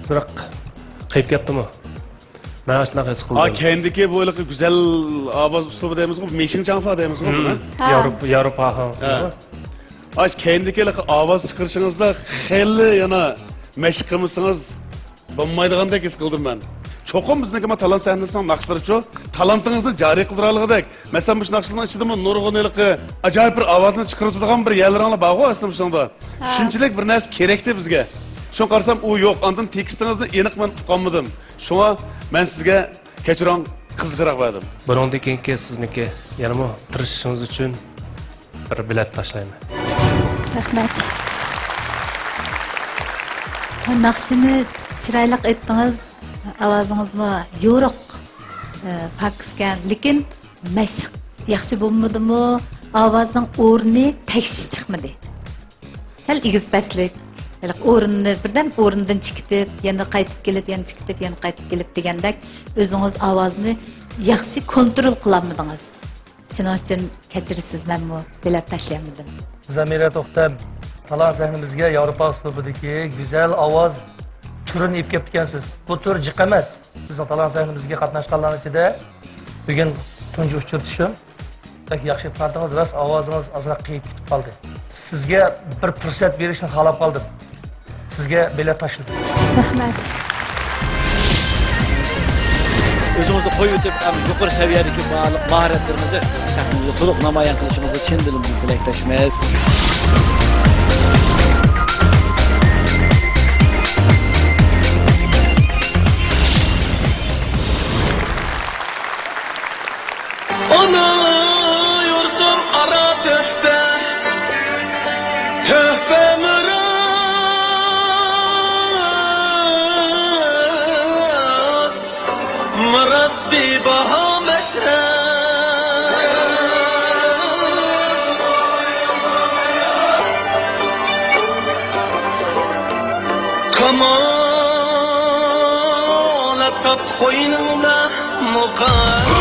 ئازراق قېيىپ كەتتىمۇ؟ مەن ئاشۇنداق ھېس قىلدىم. كەينىدىكى بۇ ھېلىقى گۈزەل ئاۋاز ئۇسلۇبى دەيمىزغۇ، مېشىڭ چاڭفا دەيمىزغۇ بۇنى؟ ھە. ياۋروپا، ياۋروپا ئاھاڭى. ھە. ئاش كەينىدىكى ھېلىقى ئاۋاز چىقىرىشىڭىزدا خېلى يەنە مەشىق قىلمىسىڭىز بولمايدىغاندەك ھېس قىلدىم مەن. چوقۇم بىزنىڭكى ما تالانت سەھنىسىنىڭ ناخشىلىرىچۇ، تالانتىڭىزنى جارى قىلدۇرالىغۇدەك. مەسىلەن، مۇشۇ ناخشىلارنىڭ ئىچىدىمۇ نۇرغۇن ھېلىقى ئاجايىپ بىر ئاۋازنى چىقىرىۋېتىدىغان بىر يەرلىرىڭلار بارغۇ ئەسلى مۇشۇنىڭدا. ھە. شۇنچىلىك بىر نەرسە كېرەكتى بىزگە. شۇڭا قارىسام، ئۇ يوق. ئاندىن تېكىستىڭىزنى ئېنىق مەن ئۇقالمىدىم. شۇڭا مەن سىزگە كەچۈرۈڭ، قىزىل چىراغ بەردىم. بۇنىڭدىن كېيىنكى سىزنىڭكى يەنىمۇ تىرىشىشىڭىز ئۈچۈن بىر بېلەت تاشلايمەن. رەھمەت. ناخشىنى چىرايلىق ئېيتتىڭىز، ئاۋازىڭىزمۇ يورۇق، ئە، پاكىزكەن. لېكىن مەشىق ياخشى بولمىدىمۇ؟ ئاۋازنىڭ ئورنى تەگىشى چىقمىدى. سەل ئېگىز پەسلىك. ھېلىقى ئورۇننى بىردەم ئورنىدىن چىقىتىپ، يەنە قايتىپ كېلىپ، يەنە چىقىتىپ، يەنە قايتىپ كېلىپ دېگەندەك ئۆزىڭىز ئاۋازنى ياخشى كونترول قىلالمىدىڭىز. شۇنىڭ ئۈچۈن كەچۈرىسىز، مەنمۇ بېلەت تاشلىيالمىدىم. زامىرە توختام، تالانت سەھنىمىزگە ياۋروپا ئۇسلۇبىدىكى گۈزەل ئاۋاز تۈرىنى ئېلىپ كەپتىكەنسىز. بۇ تۈر جىق ئەمەس. بىزنىڭ تالانت سەھنىمىزگە قاتناشقانلارنىڭ ئىچىدە بۈگۈن تۇنجى ئۇچرىتىشىم. بەك ياخشى ئېيتقانتىڭىز، راست ئاۋازىڭىز ئازراق قېيىپ كېتىپ قالدى. سىزگە بىر پۇرسەت بېرىشنى خالاپ قالدىم. سىزگە بېلەت تاشلىدىم. رەھمەت. ئۆزىڭىزنى قويۇۋېتىپ، ئەڭ يۇقىرى سەۋىيەدىكى بارلىق ماھارەتلىرىڭىزنى سەھنىمىزدە تولۇق نامايان قىلىشىڭىزنى چىن دىلىمدىن تىلەكداشمەن. ئانا يۇرتۇم ئارا تۆھپە، تۆھپە مىراس، مىراس بىباھا مەشرەپ. كامالەت تاپتى قوينۇڭدا مۇقام.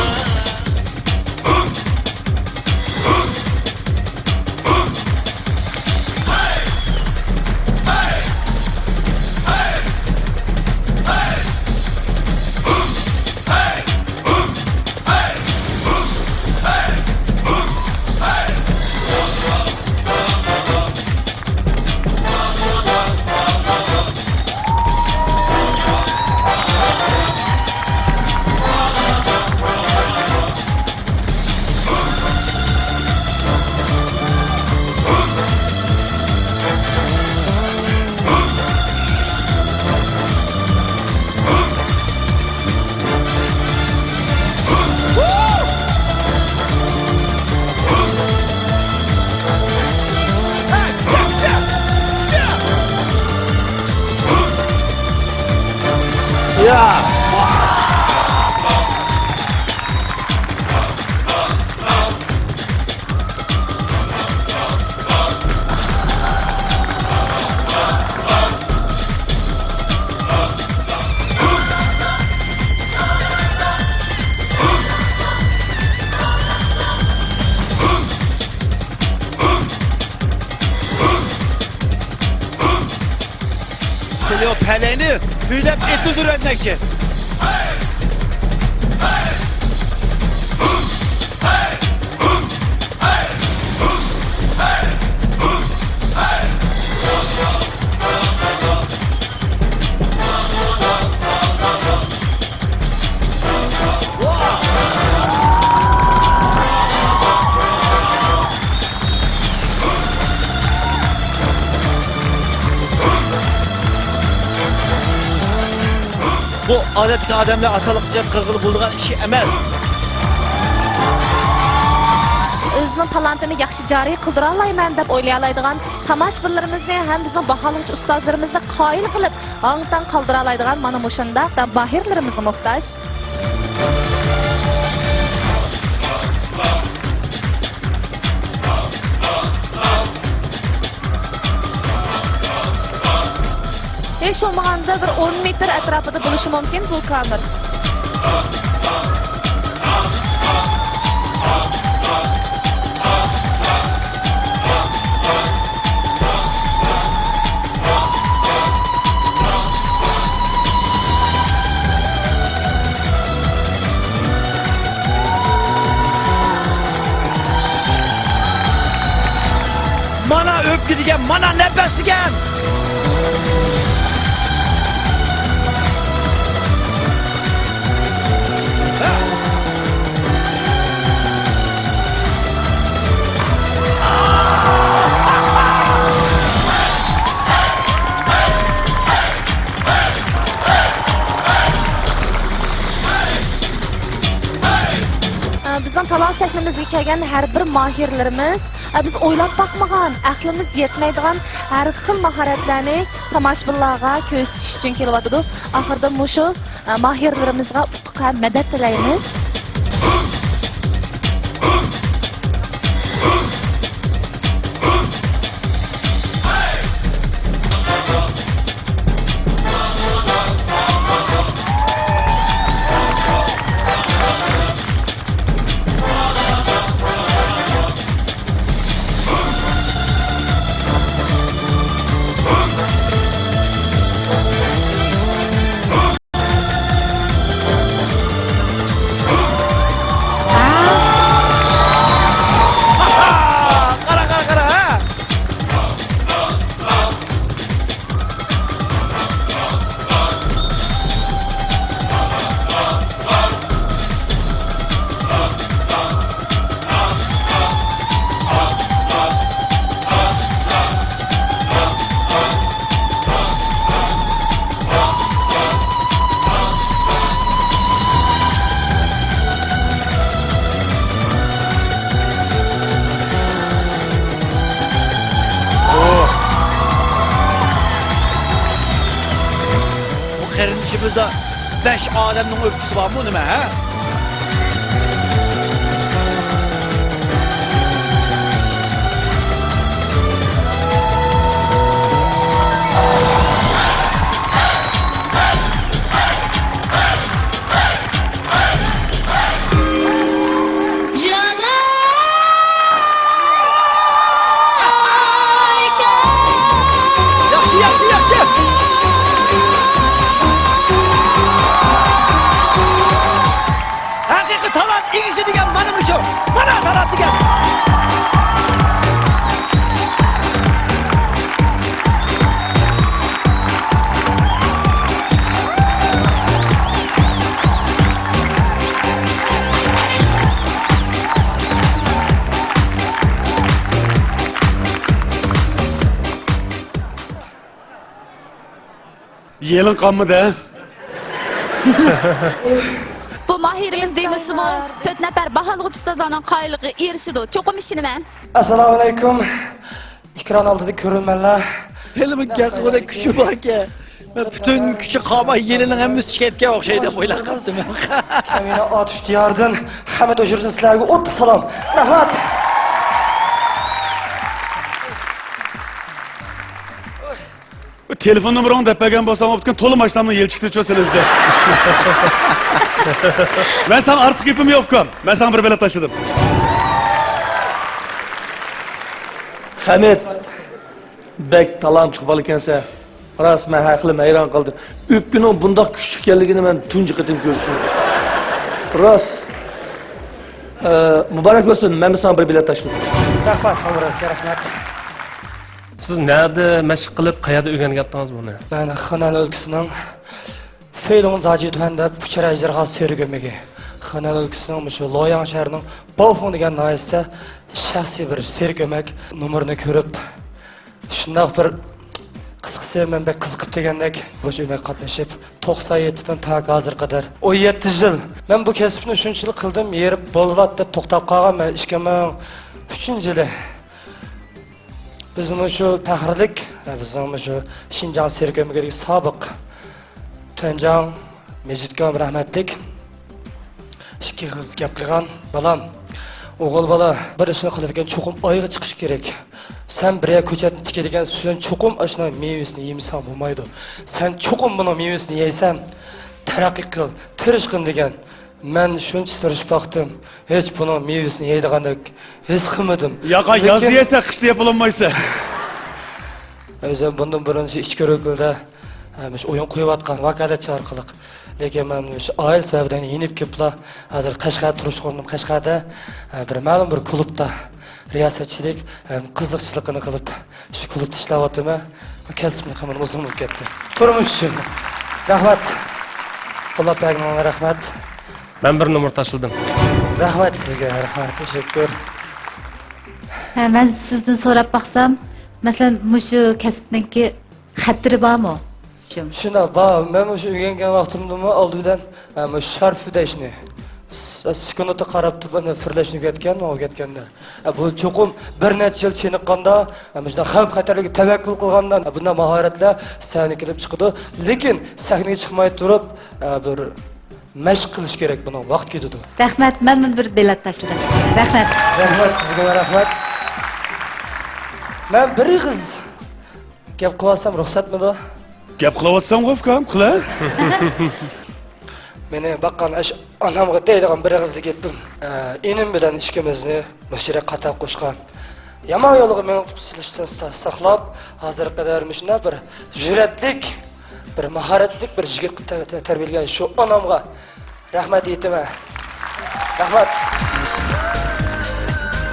سېنى پەلەينى پۈۋلەپ ئېتىلدۈرۈۋەتمەكچى. بۇ ئادەتتىكى ئادەملەر ئاسانلىقچە قىلغىلى بولىدىغان ئىش ئەمەس. ئۆزىنىڭ تالانتىنى ياخشى جارى قىلدۇرالايمەن دەپ ئويلىيالايدىغان تاماشىبىنلىرىمىزنى ھەم بىزنىڭ باھالىغۇچى ئۇستازلىرىمىزنى قايىل قىلىپ، ھاڭ-تاڭ قالدۇرالايدىغان مانا مۇشۇنداق ماھىرلىرىمىزگە موھتاج. ھېچ بولمىغاندا بىر ئون مېتىر ئەتراپىدا بولۇشى مۇمكىن بۇ كامېر. مانا ئۆپكە دېگەن، مانا نەپەس دېگەن! تالانت سەھنىمىزگە كەلگەن ھەر بىر ماھىرلىرىمىز، ئە، بىز ئويلاپ باقمىغان، ئەقلىمىز يەتمەيدىغان ھەر خىل ماھارەتلەرنى تاماشىبىنلارغا كۆرسىتىش ئۈچۈن كېلىۋاتىدۇ. ئاخىرىدا مۇشۇ، ئە، ماھىرلىرىمىزغا ئۇتۇق ھەم مەدەت تىلەيمىز. قارا، قارا، قارا، ھە! بۇ قېرىندىشىمىزدا بەش ئادەمنىڭ ئۆپكىسى بارمۇ نېمە، ھە؟ ياخشى، ياخشى، ياخشى. ھەقىقىي تالانت ئىگىسى دېگەن مانا مۇشۇ. مانا تالانت دېگەن. يېلىڭ قانمىدى، ھە؟ بۇ ماھىرىمىز دېمىسىمۇ، تۆت نەپەر باھالىغۇچى ئۇستازلارنىڭ قايىللىقىغا ئېرىشىدۇ. چوقۇم ئىشىنىمەن. ئەسسالامۇئەلەيكۇم. ئېكران ئالدىدىكى كۆرۈرمەنلەر. ھېلىمۇ گەپ قىلغۇدەك كۈچى باركەن. مەن پۈتۈن كۈچى قالماي يېلىنىڭ ھەممىسى چىقىپ كەتكەن ئوخشايدۇ دەپ ئويلاپ قاپتىمەن. كەمىنە ئاتۇش دىيارىدىن ھەمىد ئۆچۈردىن سىلەرگە ئوتلۇق سالام. رەھمەت. تېلېفون نومۇرۇڭنى دەپ بەرگەن بولساڭ، ئۇكام، تولا ماشىنامنىڭ يىلى چىقتى، چۇ سېلىزدى. مەن ساڭا ئارتۇق گېپىم يوق، ئۇكام. مەن ساڭا بىر بېلەت تاشلىدىم. ھەمىد، بەك تالانتلىق بالا ئىكەنسەن. راست، مەن ھەر خىلىم ھەيران قالدىم. ئۆپكىنىڭ بۇنداق كۈچلۈك ئىكەنلىكىنى مەن تۇنجى قېتىم كۆرۈشۈم. راست. ئە، مۇبارەك بولسۇن، مەنمۇ ساڭا بىر بېلەت تاشلىدىم. رەھمەت، خانلىرىمغا رەھمەت. سىز نەدە مەشىق قىلىپ، قەيەردە ئۆگەنگەنتىڭىز بۇنى؟ مەن خېنەن ئۆلكىسىنىڭ فېيلۇڭ زاجى تۈەن دەپ ئۇچار ئەجدىرھا سېرى كۆمىكى. خېنەن ئۆلكىسىنىڭ مۇشۇ لوياڭ شەھىرىنىڭ باۋفېڭ دېگەن ناھىيەسىدە شەخسىي بىر سېرى كۆمەك نومۇرىنى كۆرۈپ، شۇنداق بىر قىزىقسا، مەن بەك قىزىقىپ دېگەندەك مۇشۇ ئۆمەككە قاتنىشىپ، توقسان يەتتىدىن تاكى ھازىرغا قەدەر ئون يەتتە يىل. مەن بۇ كەسىپنى شۇنچىلىك قىلدىم، ھېرىپ بولىۋاتىدۇ دەپ توختاپ قالغان. مەن ئىككى مىڭ ئۈچىنچى يىلى بىزمۇ شۇ پەخىرلىك، بىزنىڭ مۇشۇ شىنجاڭ سېرى كۆمىكىدىكى سابىق تۈەنجاڭ مىجىتكام رەھمەتلىك ئىككى ئېغىز گەپ قىلغان، بالام، ئوغۇل بالا، بىر ئىشنى قىلىدىكەن، چوقۇم ئايغا چىقىش كېرەك. سەن بىرەر كۆچەتنى تىكىدىكەن، سەن چوقۇم ئاشۇنىڭ مېۋىسىنى يېمىسەڭ بولمايدۇ. سەن چوقۇم بۇنىڭ مېۋىسىنى يەيسەن، تەرەققىي قىل، تىرىشقىن دېگەن. مەن شۇنچە تىرىشىپ باقتىم، ھېچ بۇنىڭ مېۋىسىنى يەيدىغاندەك ھېس قىلمىدىم. ياقا، يازدا لېكىن يەيسەن، قىشتا يەپ بولالمايسەن. ئۆزۈم بۇندىن بۇرۇن شۇ ئىچكىرى ئۆلكىلىدە، ھە، مۇشۇ ئويۇن قويۇۋاتقان ۋاكالەتچى ئارقىلىق. لېكىن مەن مۇشۇ ئائىلە سەۋەبىدىن يېنىپ كېلىپلا، ھازىر قەشقەردە تۇرۇش ئورنۇم قەشقەردە، ھە، بىر مەلۇم بىر كۇلۇبتا رىياسەتچىلىك ھەم قىزىقچىلىقىنى قىلىپ، شۇ كۇلۇبتا ئىشلەۋاتىمەن. بۇ كەسىپنى قىلمىدىم، ئۇزۇن بولۇپ كەتتى. تۇرمۇش ئۈچۈن. رەھمەت. قوللاپ بەرگىنىڭلارغا رەھمەت. مەن بىر نومۇر تاشلىدىم. رەھمەت سىزگە، رەھمەت، تەشەككۈر. ھە، مەن سىزدىن سوراپ باقسام، مەسىلەن، مۇشۇ كەسىپنىڭكى خەتىرى بارمۇ؟ شۇنداق، بار. مەن مۇشۇ ئۆگەنگەن ۋاقتىمدىمۇ ئالدى بىلەن، ھە، مۇشۇ شارپۇدەشنى، س-، سۈكۈناتقا قاراپ تۇرۇپ، ئەنە، پىرلەشنى ئۆگەتكەن، ئۆگەتكەندە. ئە، بۇ چوقۇم بىر نەچچە يىل چېنىققاندا، ئە، مۇشۇنداق خەۋپ-خەتەرلىككە تەۋەككۈل قىلغاندا، ئە، بۇنداق ماھارەتلەر سەھنىگە كېلىپ چىقىدۇ. لېكىن سەھنىگە چىقماي تۇرۇپ، ئە، بىر مەشىق قىلىش كېرەك، بۇنىڭ ۋاقتى كېتىدۇ. رەھمەت، مەنمۇ بىر بېلەت تاشلىدىم سىزگە. رەھمەت. رەھمەت، سىزگىمۇ رەھمەت. مەن بىر ئېغىز گەپ قىلىۋالسام رۇخسەتمىدۇ؟ گەپ قىلىۋاتسامغۇ، ئۇكام، قىلە. مېنى باققان ئاشۇ ئانامغا دەيدىغان بىر ئېغىزلا گېپىم، ئە، ئىنىم بىلەن ئىككىمىزنى مۇشۇ يەرگە قاتار قوشقان، يامان يولغا مېڭىپ قېلىشتىن سا-، ساقلاپ، ھازىرغا قەدەر مۇشۇنداق بىر جۈرئەتلىك، بىر ماھارەتلىك بىر يىگىت تە-، تە-، تەربىيەلىگەن شۇ ئانامغا رەھمەت ئېيتىمەن. رەھمەت.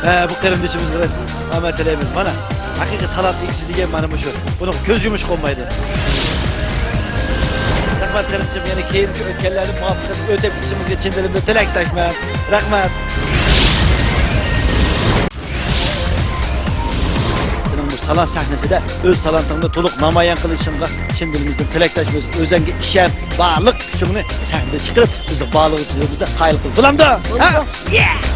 ھە، بۇ قېرىندىشىمىزغا ئامەت تىلەيمىز. مانا، ھەقىقىي تالانت ئىگىسى دېگەن مانا مۇشۇ. بۇنىڭغا كۆز يۇمۇشقا بولمايدۇ. رەھمەت قېرىندىشىم، يەنە كېيىنكى ئۆتكەللەرنى مۇۋەپپەقىيەتلىك ئۆتەپ كېتىشىمىزگە چىن دىلىمدىن تىلەكداشمەن. رەھمەت. سېنىڭ مۇشۇ تالانت سەھنىسىدە ئۆز تالانتىڭنى تولۇق نامايان قىلىشىڭغا چىن دىلىمىزدىن تىلەكداشمىز. ئۆزۈڭگە ئىشەن، بارلىق كۈچۈڭنى سەھنىدە چىقىرىپ، بىزنى بارلىقىمىزنى قايىل قىل. بولامدۇ؟ ھە؟ بولىدۇ.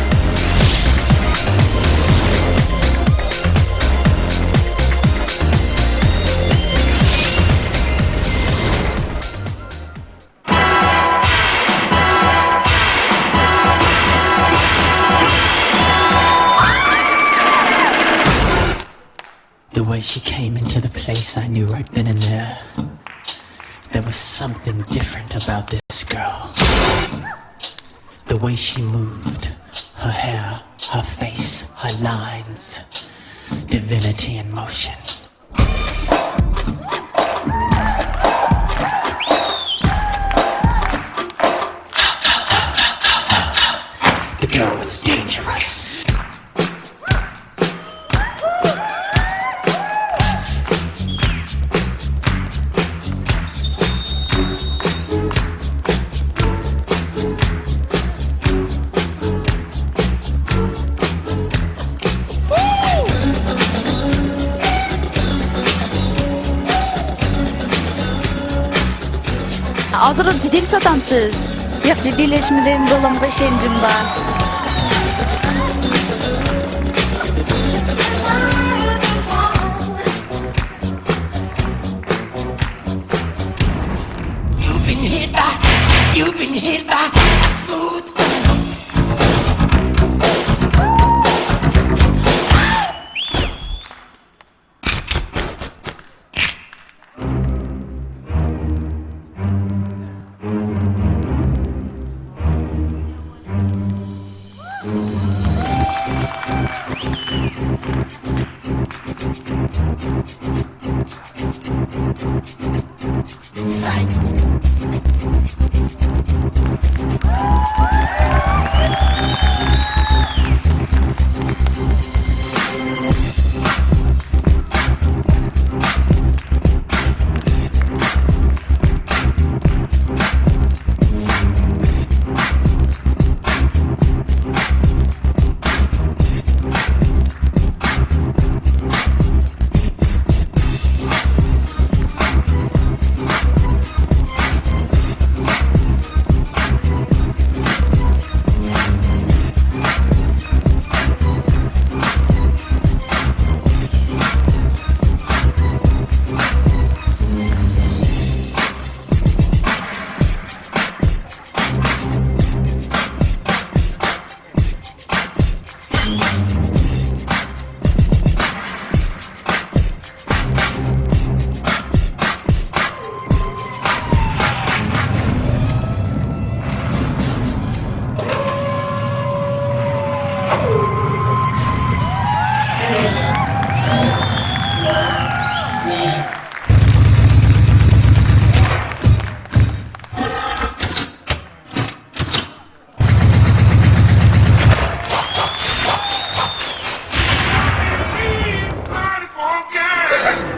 The way she came into the place, I knew right then and there, there was something different about this girl. The way she moved, her hair, her face, her lines, divinity in motion. The girl was dangerous. ھازىر جىددىيلىشىۋاتامسىز؟ ياق، جىددىيلەشمىدىم، بولۇمغا ئىشەنچىم بار. You've been hit by, you've been hit by a smooth criminal.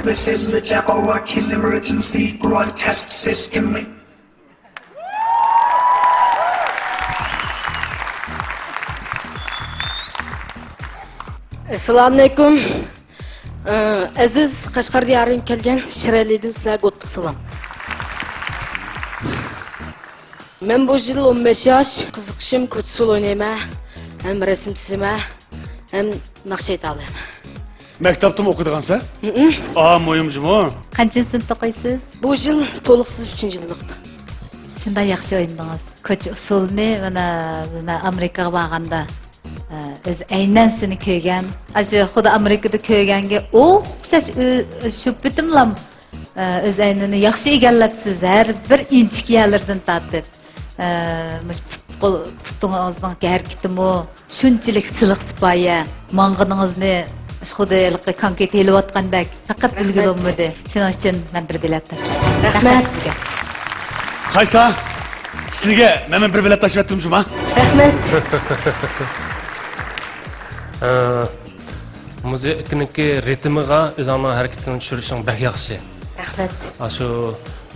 This is the Jabberwockies Emergency Broadcast System. ئەسسالامۇئەلەيكۇم. ئەزىز قەشقەر دىيارىدىن كەلگەن شىرئەلىدىن سىلەرگە ئوتلۇق سالام. مەن بۇ يىل ئون بەش ياش، قىزىقىشىم كوچا ئۇسسۇل ئوينايمەن، ھەم رەسىم چىزىمەن، ھەم ناخشا ئېيتالايمەن. مەكتەپتىمۇ ئوقۇيدىغانسەن؟ ھىم. ئا، مۇھىم جۇمۇ. قانچىنچى سىنىپتا ئوقۇيسىز؟ بۇ يىل تولۇقسىز ئۈچىنچى يىللىق. شۇنداق ياخشى ئوينىدىڭىز. كوچا ئۇسسۇلىنى مانا، مانا ئامېرىكىغا بارغاندا، ئە، ئۆز ئەينەن سېنى كۆرگەن. ئاشۇ خۇددى ئامېرىكىدا كۆرگەنگە ئوخشاش ئۆ-، شۇ پېتىملام، ئە، ئۆز ئەينىنى ياخشى ئىگىلەپسىز، ھەر بىر ئىنچىكە يەرلىرىدىن تارتىپ. ئە، مۇشۇ پۇت-، قول-، پۇتىڭىزنىڭ ھەرىكىتىمۇ شۇنچىلىك سىلىق سىپايە، ماڭغىنىڭىزنى خۇددى ھېلىقى كونكرېت ھېلىۋاتقاندەك پەقەت بىلگىلى بولمىدى. شۇنىڭ ئۈچۈن مەن بىر بېلەت تاشلىدىم. رەھمەت. رەھمەت سىزگە. قايسا؟ سىزگە مەن بىر بېلەت تاشلاپ ئەتتىمجۇ ما؟ رەھمەت. ئە، مۇزىكىنىڭكى رىتىمىغا ئۆزۈڭنىڭ ھەرىكىتىنى چۈشۈرۈشۈڭ بەك ياخشى. رەھمەت. ئاشۇ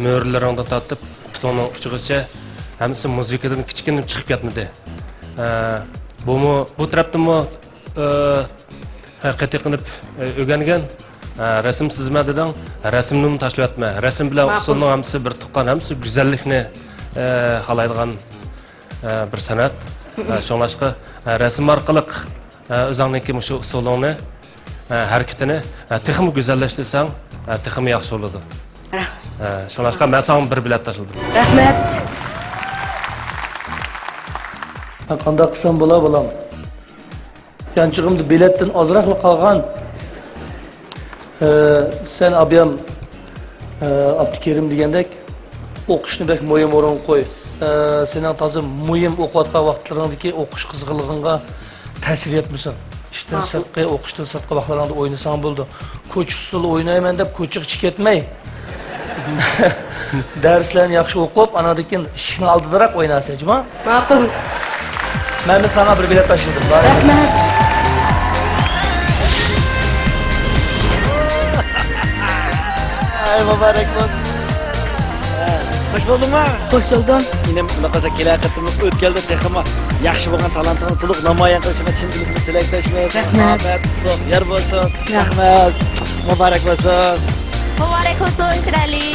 مۈرىلىرىڭدىن تارتىپ پۇتۇڭنىڭ ئۇچىغىچە ھەممىسى مۇزىكىدىن كىچىككىنە چىقىپ كەتمىدى. ئە، بۇمۇ، بۇ تەرەپتىنمۇ، ئە، ھەقىقىي قىلىپ، ئە، ئۆگەنگەن. ئە، رەسىم سىزىمەن دېدىڭ، رەسىمنىمۇ تاشلىۋەتمە. رەسىم بىلەن ئۇسسۇلنىڭ ھەممىسى بىر تۇغقان، ھەممىسى گۈزەللىكنى، ئە، خالايدىغان، ئە، بىر سەنئەت. ئە، شۇڭلاشقا، ئە، رەسىم ئارقىلىق، ئە، ئۆزۈڭنىڭكى مۇشۇ ئۇسسۇلۇڭنى، ئە، ھەرىكىتىنى، ئە، تېخىمۇ گۈزەللەشتۈرسەڭ، ئە، تېخىمۇ ياخشى بولىدۇ. ئە، شۇڭلاشقا مەن ساڭا بىر بېلەت تاشلىدىم. رەھمەت. قانداق قىلسام بولا، بالام؟ يانچۇقۇمدا بېلەتتىن ئازراقلا قالغان. ئە، سەن ئابىيام، ئە، ئابدۇكېرىم دېگەندەك ئوقۇشنى بەك مۇھىم ئورۇنغا قوي. ئە، سېنىڭ تازا مۇھىم ئوقۇۋاتقان ۋاقىتلىرىڭدىكى ئوقۇش قىزغىنلىقىڭغا تەسىر يەتمىسۇن. ئىشتىن سىرتقى، ئوقۇشتىن سىرتقى ۋاقىتلىرىڭدا ئوينىساڭ بولىدۇ. كوچا ئۇسسۇلى ئوينايمەن دەپ كوچىغا چىقىپ كەتمەي. دەرسلەرنى ياخشى ئوقۇپ، ئاناندىن كېيىن ئىشىكنىڭ ئالدىدىراق ئوينارسەن، جۇما؟ ماقۇل. مەن ساڭا بىر بېلەت تاشلىدىم، بار. رەھمەت. ئەي، مۇبارەك بولسۇن. خوش بولدۇڭما؟ خوش بولدۇم. ئىنىم، ئۇنداق بولسا كېلەر قېتىملىق ئۆتكەلدە تېخىمۇ ياخشى بولغان تالانتىڭنى تولۇق نامايان قىلىشىڭا چىن كۆڭلۈمدىن تىلەكداشمىز. رەھمەت. ئامەت، قۇتلۇق يار بولسۇن. رەھمەت. مۇبارەك بولسۇن. مۇبارەك بولسۇن، شىرئەلى.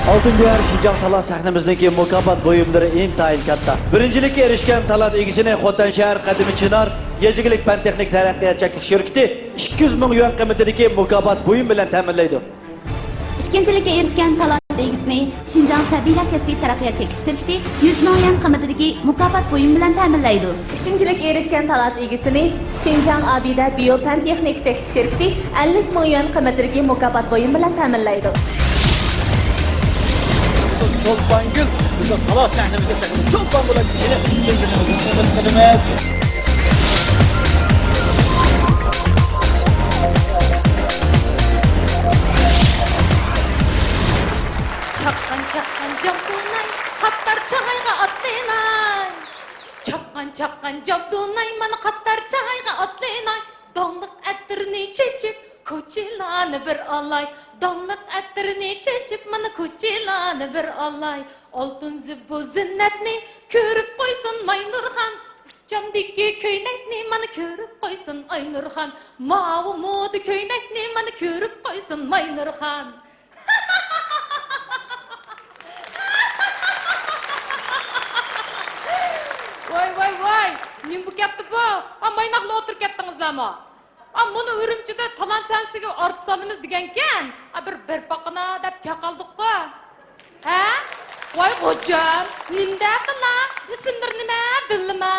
ئالتۇن گۆھەر شىنجاڭ تالانت سەھنىمىزنىڭكى مۇكاپات بۇيۇملىرى ئىنتايىن كاتتا. بىرىنچىلىككە ئېرىشكەن تالانت ئىگىسىنى خوتەن شەھەر قەدىمىي چىنار يېزا ئىگىلىك پەن تېخنىكا تەرەققىيات چەكلىك شىركىتى ئىككى يۈز مىڭ يۈەن قىممىتىدىكى مۇكاپات بۇيۇم بىلەن تەمىنلەيدۇ. ئىككىنچىلىككە ئېرىشكەن تالانت ئىگىسىنى شىنجاڭ سەبىيلەر كەسپىي تەرەققىيات چەكلىك شىركىتى يۈز مىڭ يۈەن قىممىتىدىكى مۇكاپات بۇيۇم بىلەن تەمىنلەيدۇ. ئۈچىنچىلىككە ئېرىشكەن تالانت ئىگىسىنى شىنجاڭ ئابىدە بىيو پەن تېخنىكا چەكلىك شىركىتى ئەللىك مىڭ يۈەن قىممىتىدىكى مۇكاپات بۇيۇم بىلەن تەمىنلەيدۇ. چولپانگۈل بىزنىڭ تالانت سەھنىمىزدە تېخىمۇ چولپان بولۇپ كېلىشىنى چىن كۆڭلىمىزدىن ئۈمىد قىلىمىز. چاققان، چاققان جابدۇناي، قاتار چاغايغا ئاتلىناي. چاققان، چاققان جابدۇناي، مانا قاتار چاغايغا ئاتلىناي. داڭلىق ئەتىرنى چېچىپ، كوچىلارنى بىر ئالاي. داڭلىق ئەتىرنى چېچىپ، مانا كوچىلارنى بىر ئالاي. ئالتۇن زىبۇ زىننەتنى كۆرۈپ قويسۇن ماينۇرخان. ئۇچامدىكى كۆينەكنى مانا كۆرۈپ قويسۇن ئاينۇرخان. ماۋۇ مودا كۆينەكنى مانا كۆرۈپ قويسۇن ماينۇرخان. ۋاي، ۋاي، ۋاي! نېمە بولۇپ كەتتى بۇ؟ ئا، مايناقلا ئولتۇرۇپ كەتتىڭىزلەرمۇ؟ ئا، مۇنۇ ئۈرۈمچىدە تالانت سەھنىسىگە ئارتىس ئالىمىز دېگەنكەن. ئا، بىر، بېرىپ باققىنا دەپ كەپ قالدۇققۇ. ھە؟ ۋاي خوجام، نېمە دەپتىلا؟ ئىسىملىرى نېمە؟ بىللىما؟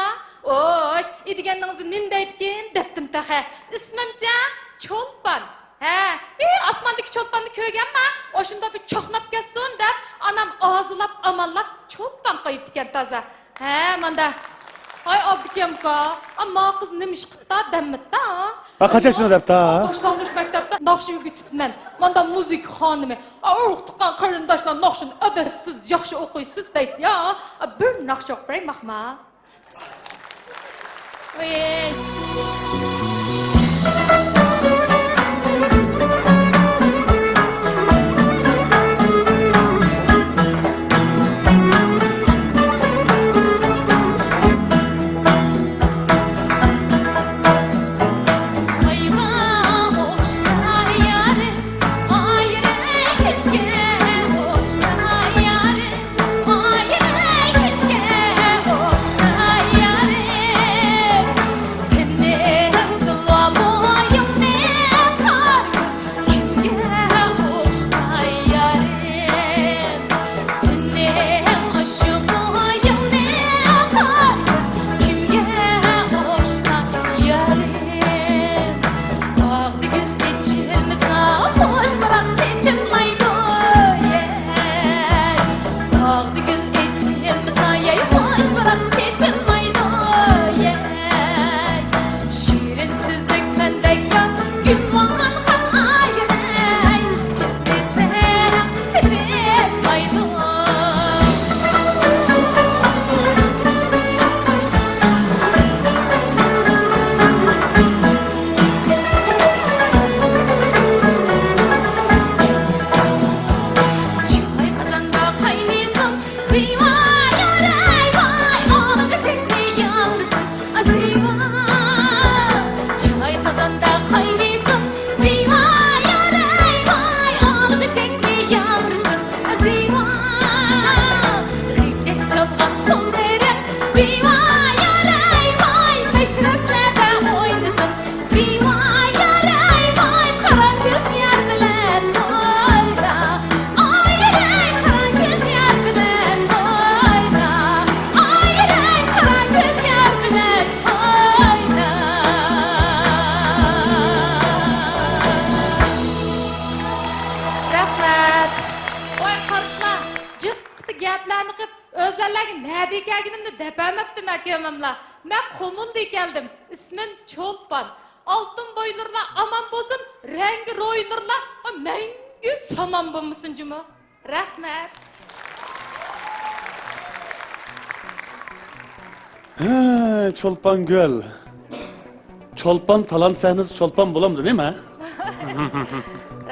ئوش، ئى دېگەننىڭىزنى نېمە دەيدىكىن دەپتىم تېخى. ئىسمىمچە چولپان. ھە، ئى ئاسماندىكى چولپاننى كۆرگەنما؟ ئاشۇنداق بىر چاقناپ كەتسۇن دەپ، ئانام ئازىلاپ، ئاماللاپ چولپان قويۇپتىكەن تازا. ھە، ماندا. ھاي، ئابدۇكېرىم ئاكا، ئا، ما قىز نېمە ئىش قىپتا دەممىتتا؟ ھا، قاچان شۇنى دەپتا؟ باشلانغۇچ مەكتەپتە ناخشا ئۆگىتىپتىمەن. ماندا مۇزىكا خانىمى. ئا، ئۇرۇق تۇغقان قېرىنداشلار ناخشىنى ئادەتسىز ياخشى ئوقۇيسىز دەيدۇ يا. ئا، بىر ناخشا ئوقۇپ بېرەي ماقما. ۋېي. ئايغا خوشتا يارىم، ئايرىلىپ كەتكەن خوشتا. سىلەرلەرگە نەدە كەلگىنىمنى دەپەرمەپتىمەن، ئەكەمەملا. مەن قۇمۇلدىن كەلدىم. ئىسمىم چولپان. ئالتۇن بويلىرىلا ئامان بولسۇن، رەڭگى رويلىرىلا مەڭگۈ سامان بولمىسۇن جۇمۇ. رەھمەت. ھە، چولپانگۈل. چولپان تالانت سەھنىسى چولپان بولامدۇ نېمە؟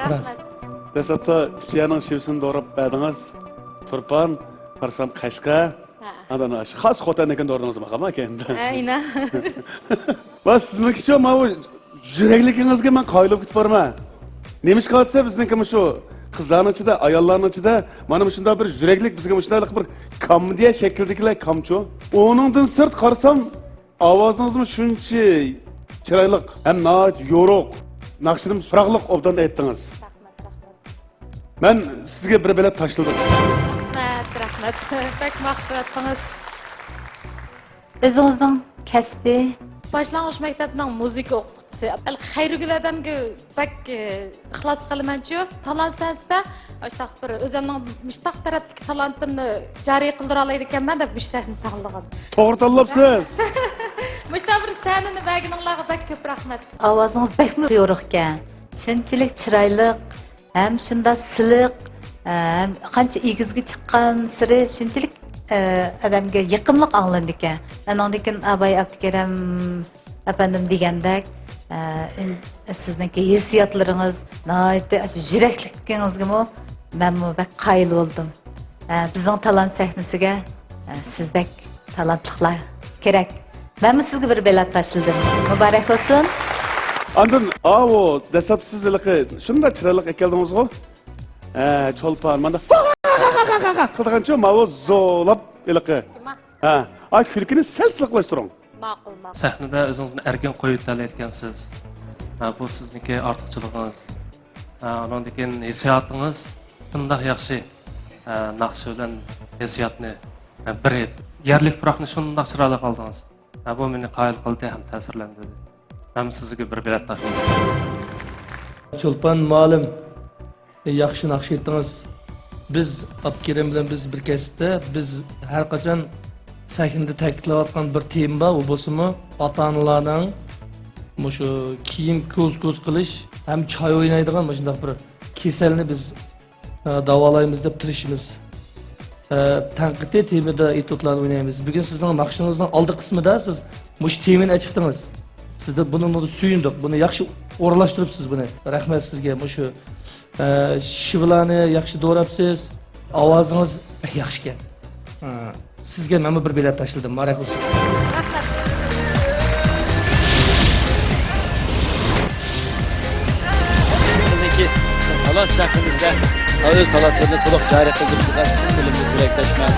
رەھمەت. دەسلەپتە ئۈچ يەرنىڭ شېۋىسىنى دوراپ بەردىڭىز. تۇرپان، قارىسام قەشقەر. ھە. ئاندىن خاس خوتەننىڭكىنى دوردىڭىزمۇ، قاما كەينىدە. ھە، ئىنا. ۋە سىزنىڭكىچۇ ماۋۇ يۈرەكلىكىڭىزگە مەن قايىل بولۇپ كېتىپ بارىمەن. نېمىشقا دېسە، بىزنىڭكى مۇشۇ قىزلارنىڭ ئىچىدە، ئاياللارنىڭ ئىچىدە مانا مۇشۇنداق بىر يۈرەكلىك، بىزگە مۇشۇنداق بىر كومېدىيە شەكلىدىكىلەر كامچۇ. ئۇنىڭدىن سىرت قارىسام، ئاۋازىڭىزمۇ شۇنچە چىرايلىق ھەم ناھايىتى يورۇق، ناخشىنىمۇ پۇراقلىق ئوبدان ئېيتتىڭىز. رەھمەت، رەھمەت. مەن سىزگە بىر بېلەت تاشلىدىم. رەھمەت، رەھمەت. بەك ماختاۋەتتىڭىز. ئۆزىڭىزنىڭ كەسپى؟ باشلانغۇچ مەكتەپنىڭ مۇزىكا ئوقۇتقۇچىسى. خەيرىگۈل ھەدەمگە بەك، ئە، ئىخلاس قىلىمەنچۇ. تالانت سەھنىسىدە ئاشتاق بىر ئۆزۈمنىڭ مۇشتاق تەرەپتىكى تالانتىمنى جارى قىلدۇرالايدىكەنمەن دەپ مۇشۇ سەھنىنى تاللىغان. توغرا تاللاپسىز. مۇشتاق بىر سەھنىنى بەرگىنىڭلارغا بەك كۆپ رەھمەت. ئاۋازىڭىز بەكمۇ يورۇقكەن. شۇنچىلىك چىرايلىق. ھەم شۇنداق سىلىق، ھەم قانچە ئېگىزگە چىققانسېرى شۇنچىلىك، ئە، ئادەمگە يېقىملىق ئاڭلىنىدىكەن. ئانىڭدىن كېيىن ئاباي ئابدۇكېرىم ئەپەندىم دېگەندەك، ئە، ئىن-، سىزنىڭكى ھېسسىياتلىرىڭىز ناھايىتى ئاشۇ يۈرەكلىكىڭىزگىمۇ مەنمۇ بەك قايىل بولدۇم. ئە، بىزنىڭ تالانت سەھنىسىگە، ئە، سىزدەك تالانتلىقلار كېرەك. مەنمۇ سىزگە بىر بېلەت تاشلىدىم. مۇبارەك بولسۇن. ئاندىن، ئاۋۇ، دەسلەپ سىز ھېلىقى شۇنداق چىرايلىق ئەكەلدىڭىزغۇ؟ ھە، چولپان، مانا، قىلىدىغانچۇ، ماۋۇ زورلاپ ھېلىقى. ھە، ئا، كۈلكىنى سەل سىلىقلاشتۇرۇڭ. ماقۇل، ماقۇل. سەھنىدە ئۆزىڭىزنى ئەركىن قويۇۋېتەلەيدىكەنسىز. ھە، بۇ سىزنىڭكى ئارتۇقچىلىقىڭىز. ھە، ئۇنىڭدىن كېيىن ھېسسىياتىڭىز شۇنداق ياخشى. ھە، ناخشا بىلەن ھېسسىياتنى، ھە، بىر يەرلىك پۇراقنى شۇنداق چىرايلىق ئالدىڭىز. ھە، بۇ مېنى قايىل قىلدى ھەم تەسىرلەندۈردى. مەن سىزگە بىر بېلەت تاشلىدىم. چولپان مۇئەللىم، ياخشى ناخشا ئېيتتىڭىز. بىز ئابدۇكېرىم بىلەن بىز بىر كەسىپتە، بىز ھەر قاچان سەھنىدە تەكىتلەۋاتقان بىر تېما بار، ئۇ بولسىمۇ ئاتا-ئانىلارنىڭ مۇشۇ كىيىم كوز-كوز قىلىش ھەم چاي ئوينايدىغان مۇشۇنداق بىر كېسەلنى بىز ئە، داۋالايمىز دەپ تىرىشىمىز. ئە، تەنقىدىي تېمىدا ئېتيۇدلارنى ئوينايمىز. بۈگۈن سىزنىڭ ناخشىڭىزنىڭ ئالدى قىسمىدا سىز مۇشۇ تېمىنى ئېچىقتىڭىز. سىزدىن بۇنى، بۇنى سۆيۈندۇق. بۇنى ياخشى ئورۇنلاشتۇرۇپسىز بۇنى. رەھمەت سىزگە. مۇشۇ، ئە، شىۋىلارنى ياخشى دوراپسىز. ئاۋازىڭىز بەك ياخشىكەن. ئە، سىزگە مەنمۇ بىر بېلەت تاشلىدىم. مۇبارەك بولسۇن. بىزنىڭكى تالانت سەھنىمىزدە ئۆز تالانتلىرىنى تولۇق جارى قىلدۇرۇشىغا چىن دىلىمدىن تىلەكداشمەن.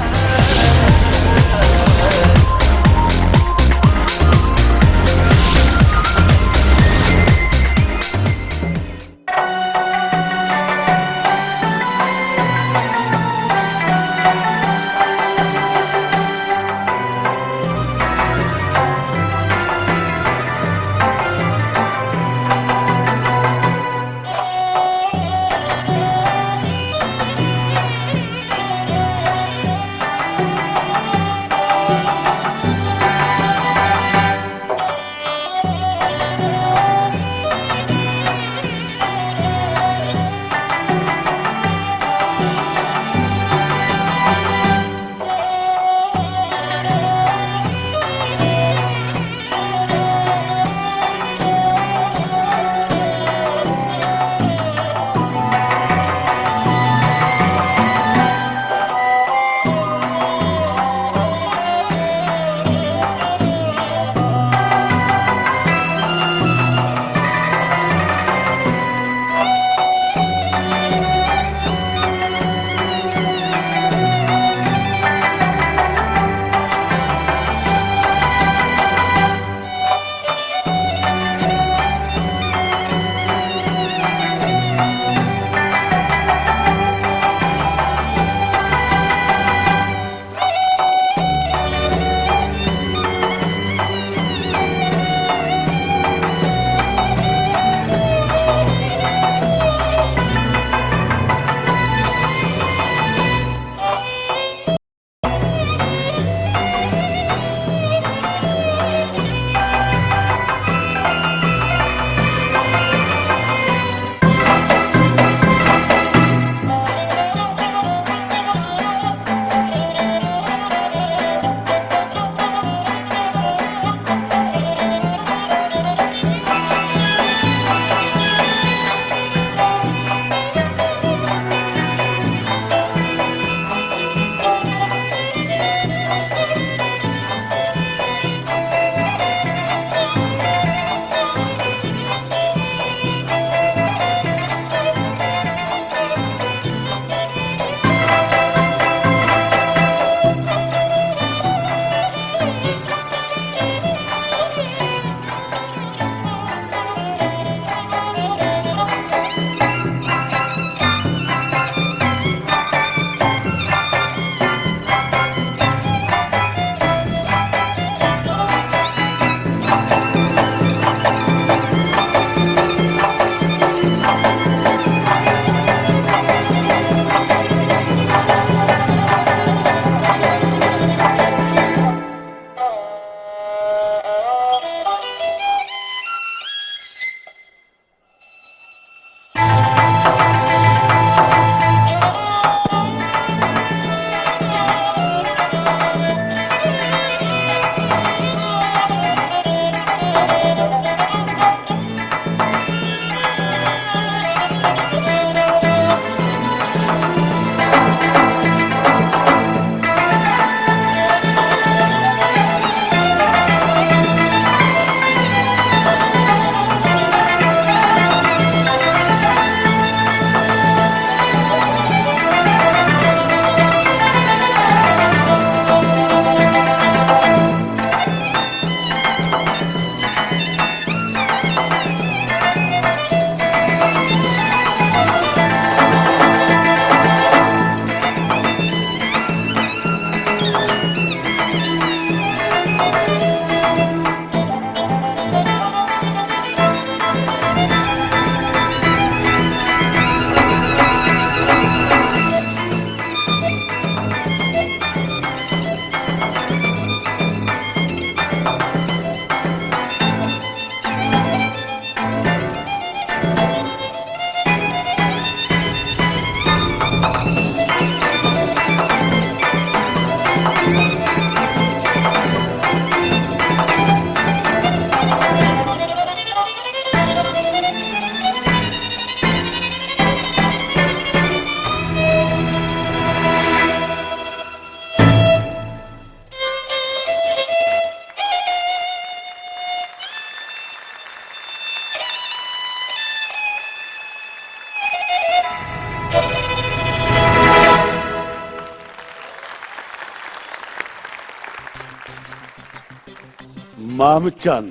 مامۇتجان.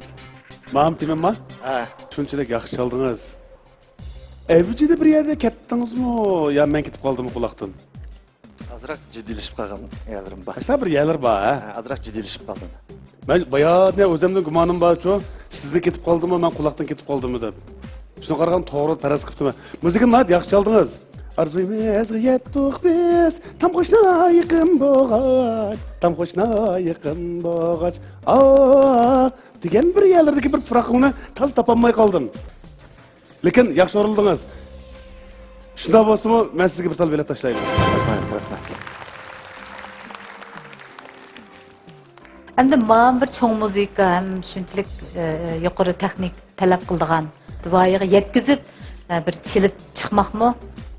مامۇت دېمەمما؟ ھە. شۇنچىلىك ياخشى چالدىڭىز. ئەۋجىدە بىر يەردە كەتتىڭىزمۇ يا مەن كېتىپ قالدىممۇ قۇلاقتىن؟ ئازراق جىددىيلىشىپ قالغان يەرلىرىم بار. ئاشۇنداق بىر يەرلەر بار، ھە؟ ھە، ئازراق جىددىيلىشىپ قالدىم. مەن باياتىن ئۆزۈمنىڭ گۇمانىم بارچۇ، سىزدىن كېتىپ قالدىممۇ، مەن قۇلاقتىن كېتىپ قالدىممۇ دەپ. شۇنىڭغا قارىغاندا توغرا پەرەز قىپتىمەن. مۇزىكىنى ناھايىتى ياخشى چالدىڭىز. ئارزۇيىمىزغا يەتتۇق بىز، تام قوشنا يېقىن بولغاچ، تام قوشنا يېقىن بولغاچ. ئا دېگەن بىر يەرلەردىكى بىر پۇراقلىقنى تازا تاپالماي قالدىم. لېكىن ياخشى ئورۇنلىدىڭىز. شۇنداق بولسىمۇ، مەن سىزگە بىر تال بېلەت تاشلايمەن. رەھمەت، رەھمەت. ئەمدى مانا بىر چوڭ مۇزىكا ھەم شۇنچىلىك، ئە، يۇقىرى تېخنىك تەلەپ قىلىدىغان دۇۋايىغا يەتكۈزۈپ، ئە، بىر چېلىپ چىقماقمۇ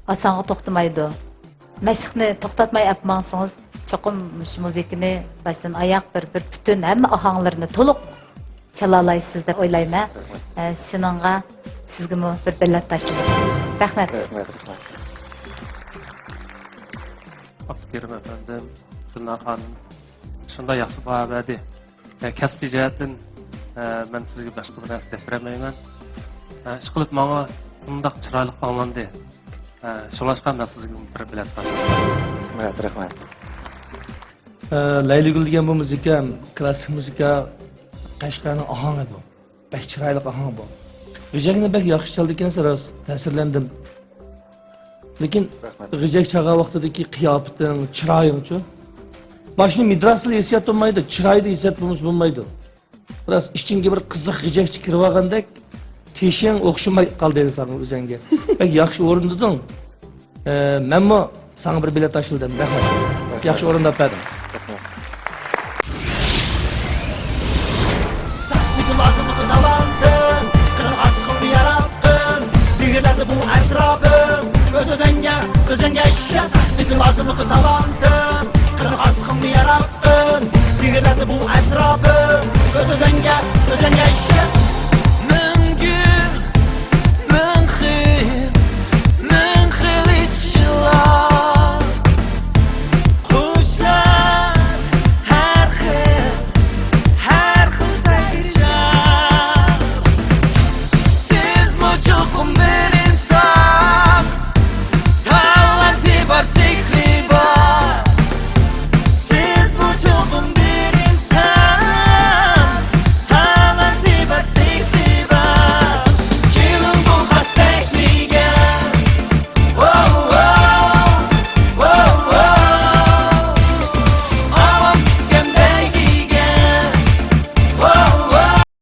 ئاسانغا توختىمايدۇ. مەشىقنى توختاتماي ئەپ ماڭسىڭىز، چوقۇم مۇشۇ مۇزىكىنى باشتىن ئاياق بىر، بىر پۈتۈن ھەممە ئاھاڭلىرىنى تولۇق چالالايسىز دەپ ئويلايمەن. رەھمەت. ئە، شۇنىڭغا سىزگىمۇ بىر بېلەت تاشلىدىم. رەھمەت. رەھمەت، رەھمەت. ئابدۇكېرىم ئەپەندىم، دىلنار خانىم شۇنداق ياخشى باھا بەردى. ئە، كەسپىي جەھەتتىن، ئە، مەن سىزگە باشقا بىر نەرسە دەپ بېرەلمەيمەن. ئە، ئىشقىلىپ ماڭا ئۇنداق چىرايلىق ئاڭلاندى. ئە، شۇڭلاشقا مەن سىزگە بىر بېلەت تاشلىدىم. رەھمەت، رەھمەت. ئە، لەيلىگۈل دېگەن بۇ مۇزىكا، كلاسسىك مۇزىكا، قەشقەرنىڭ ئاھاڭى بۇ. بەك چىرايلىق ئاھاڭ بۇ. غىجەكنى بەك ياخشى چالىدىكەنسىز، راست تەسىرلەندىم. لېكىن رەھمەت. غىجەك چالغان ۋاقتىدىكى قىياپىتىڭ، چىرايىڭچۇ؟ مانا شۇنى مىدراسىلا ھېسسىيات بولمايدۇ، چىرايدا ھېسسىيات بولمىسا بولمايدۇ. راست ئىچىڭگە بىر قىزىق غىجەكچە كىرىۋالغاندەك، تېشىڭ ئوخشىماي قالدى ساڭا ئۆزۈڭگە. بەك ياخشى ئورۇندىدىڭ. ئە، مەنمۇ ساڭا بىر بېلەت تاشلىدىم. رەھمەت. رەھمەت. ياخشى ئورۇنداپ بەردىڭ. رەھمەت. سەھنىگە لازىملىق تالانتىڭ، قىلىق ئاسقىڭنى ياراتقىن، سېھىرلەندى بۇ ئەتراپىم. ئۆز-ئۆزۈڭگە، ئۆزۈڭگە ئىشەن، سەھنىگە لازىملىق تالانتىڭ، قىلىق ئاسقىڭنى ياراتقىن، سېھىرلەندى بۇ ئەتراپىم. ئۆز-ئۆزۈڭگە، ئۆزۈڭگە ئىشەن.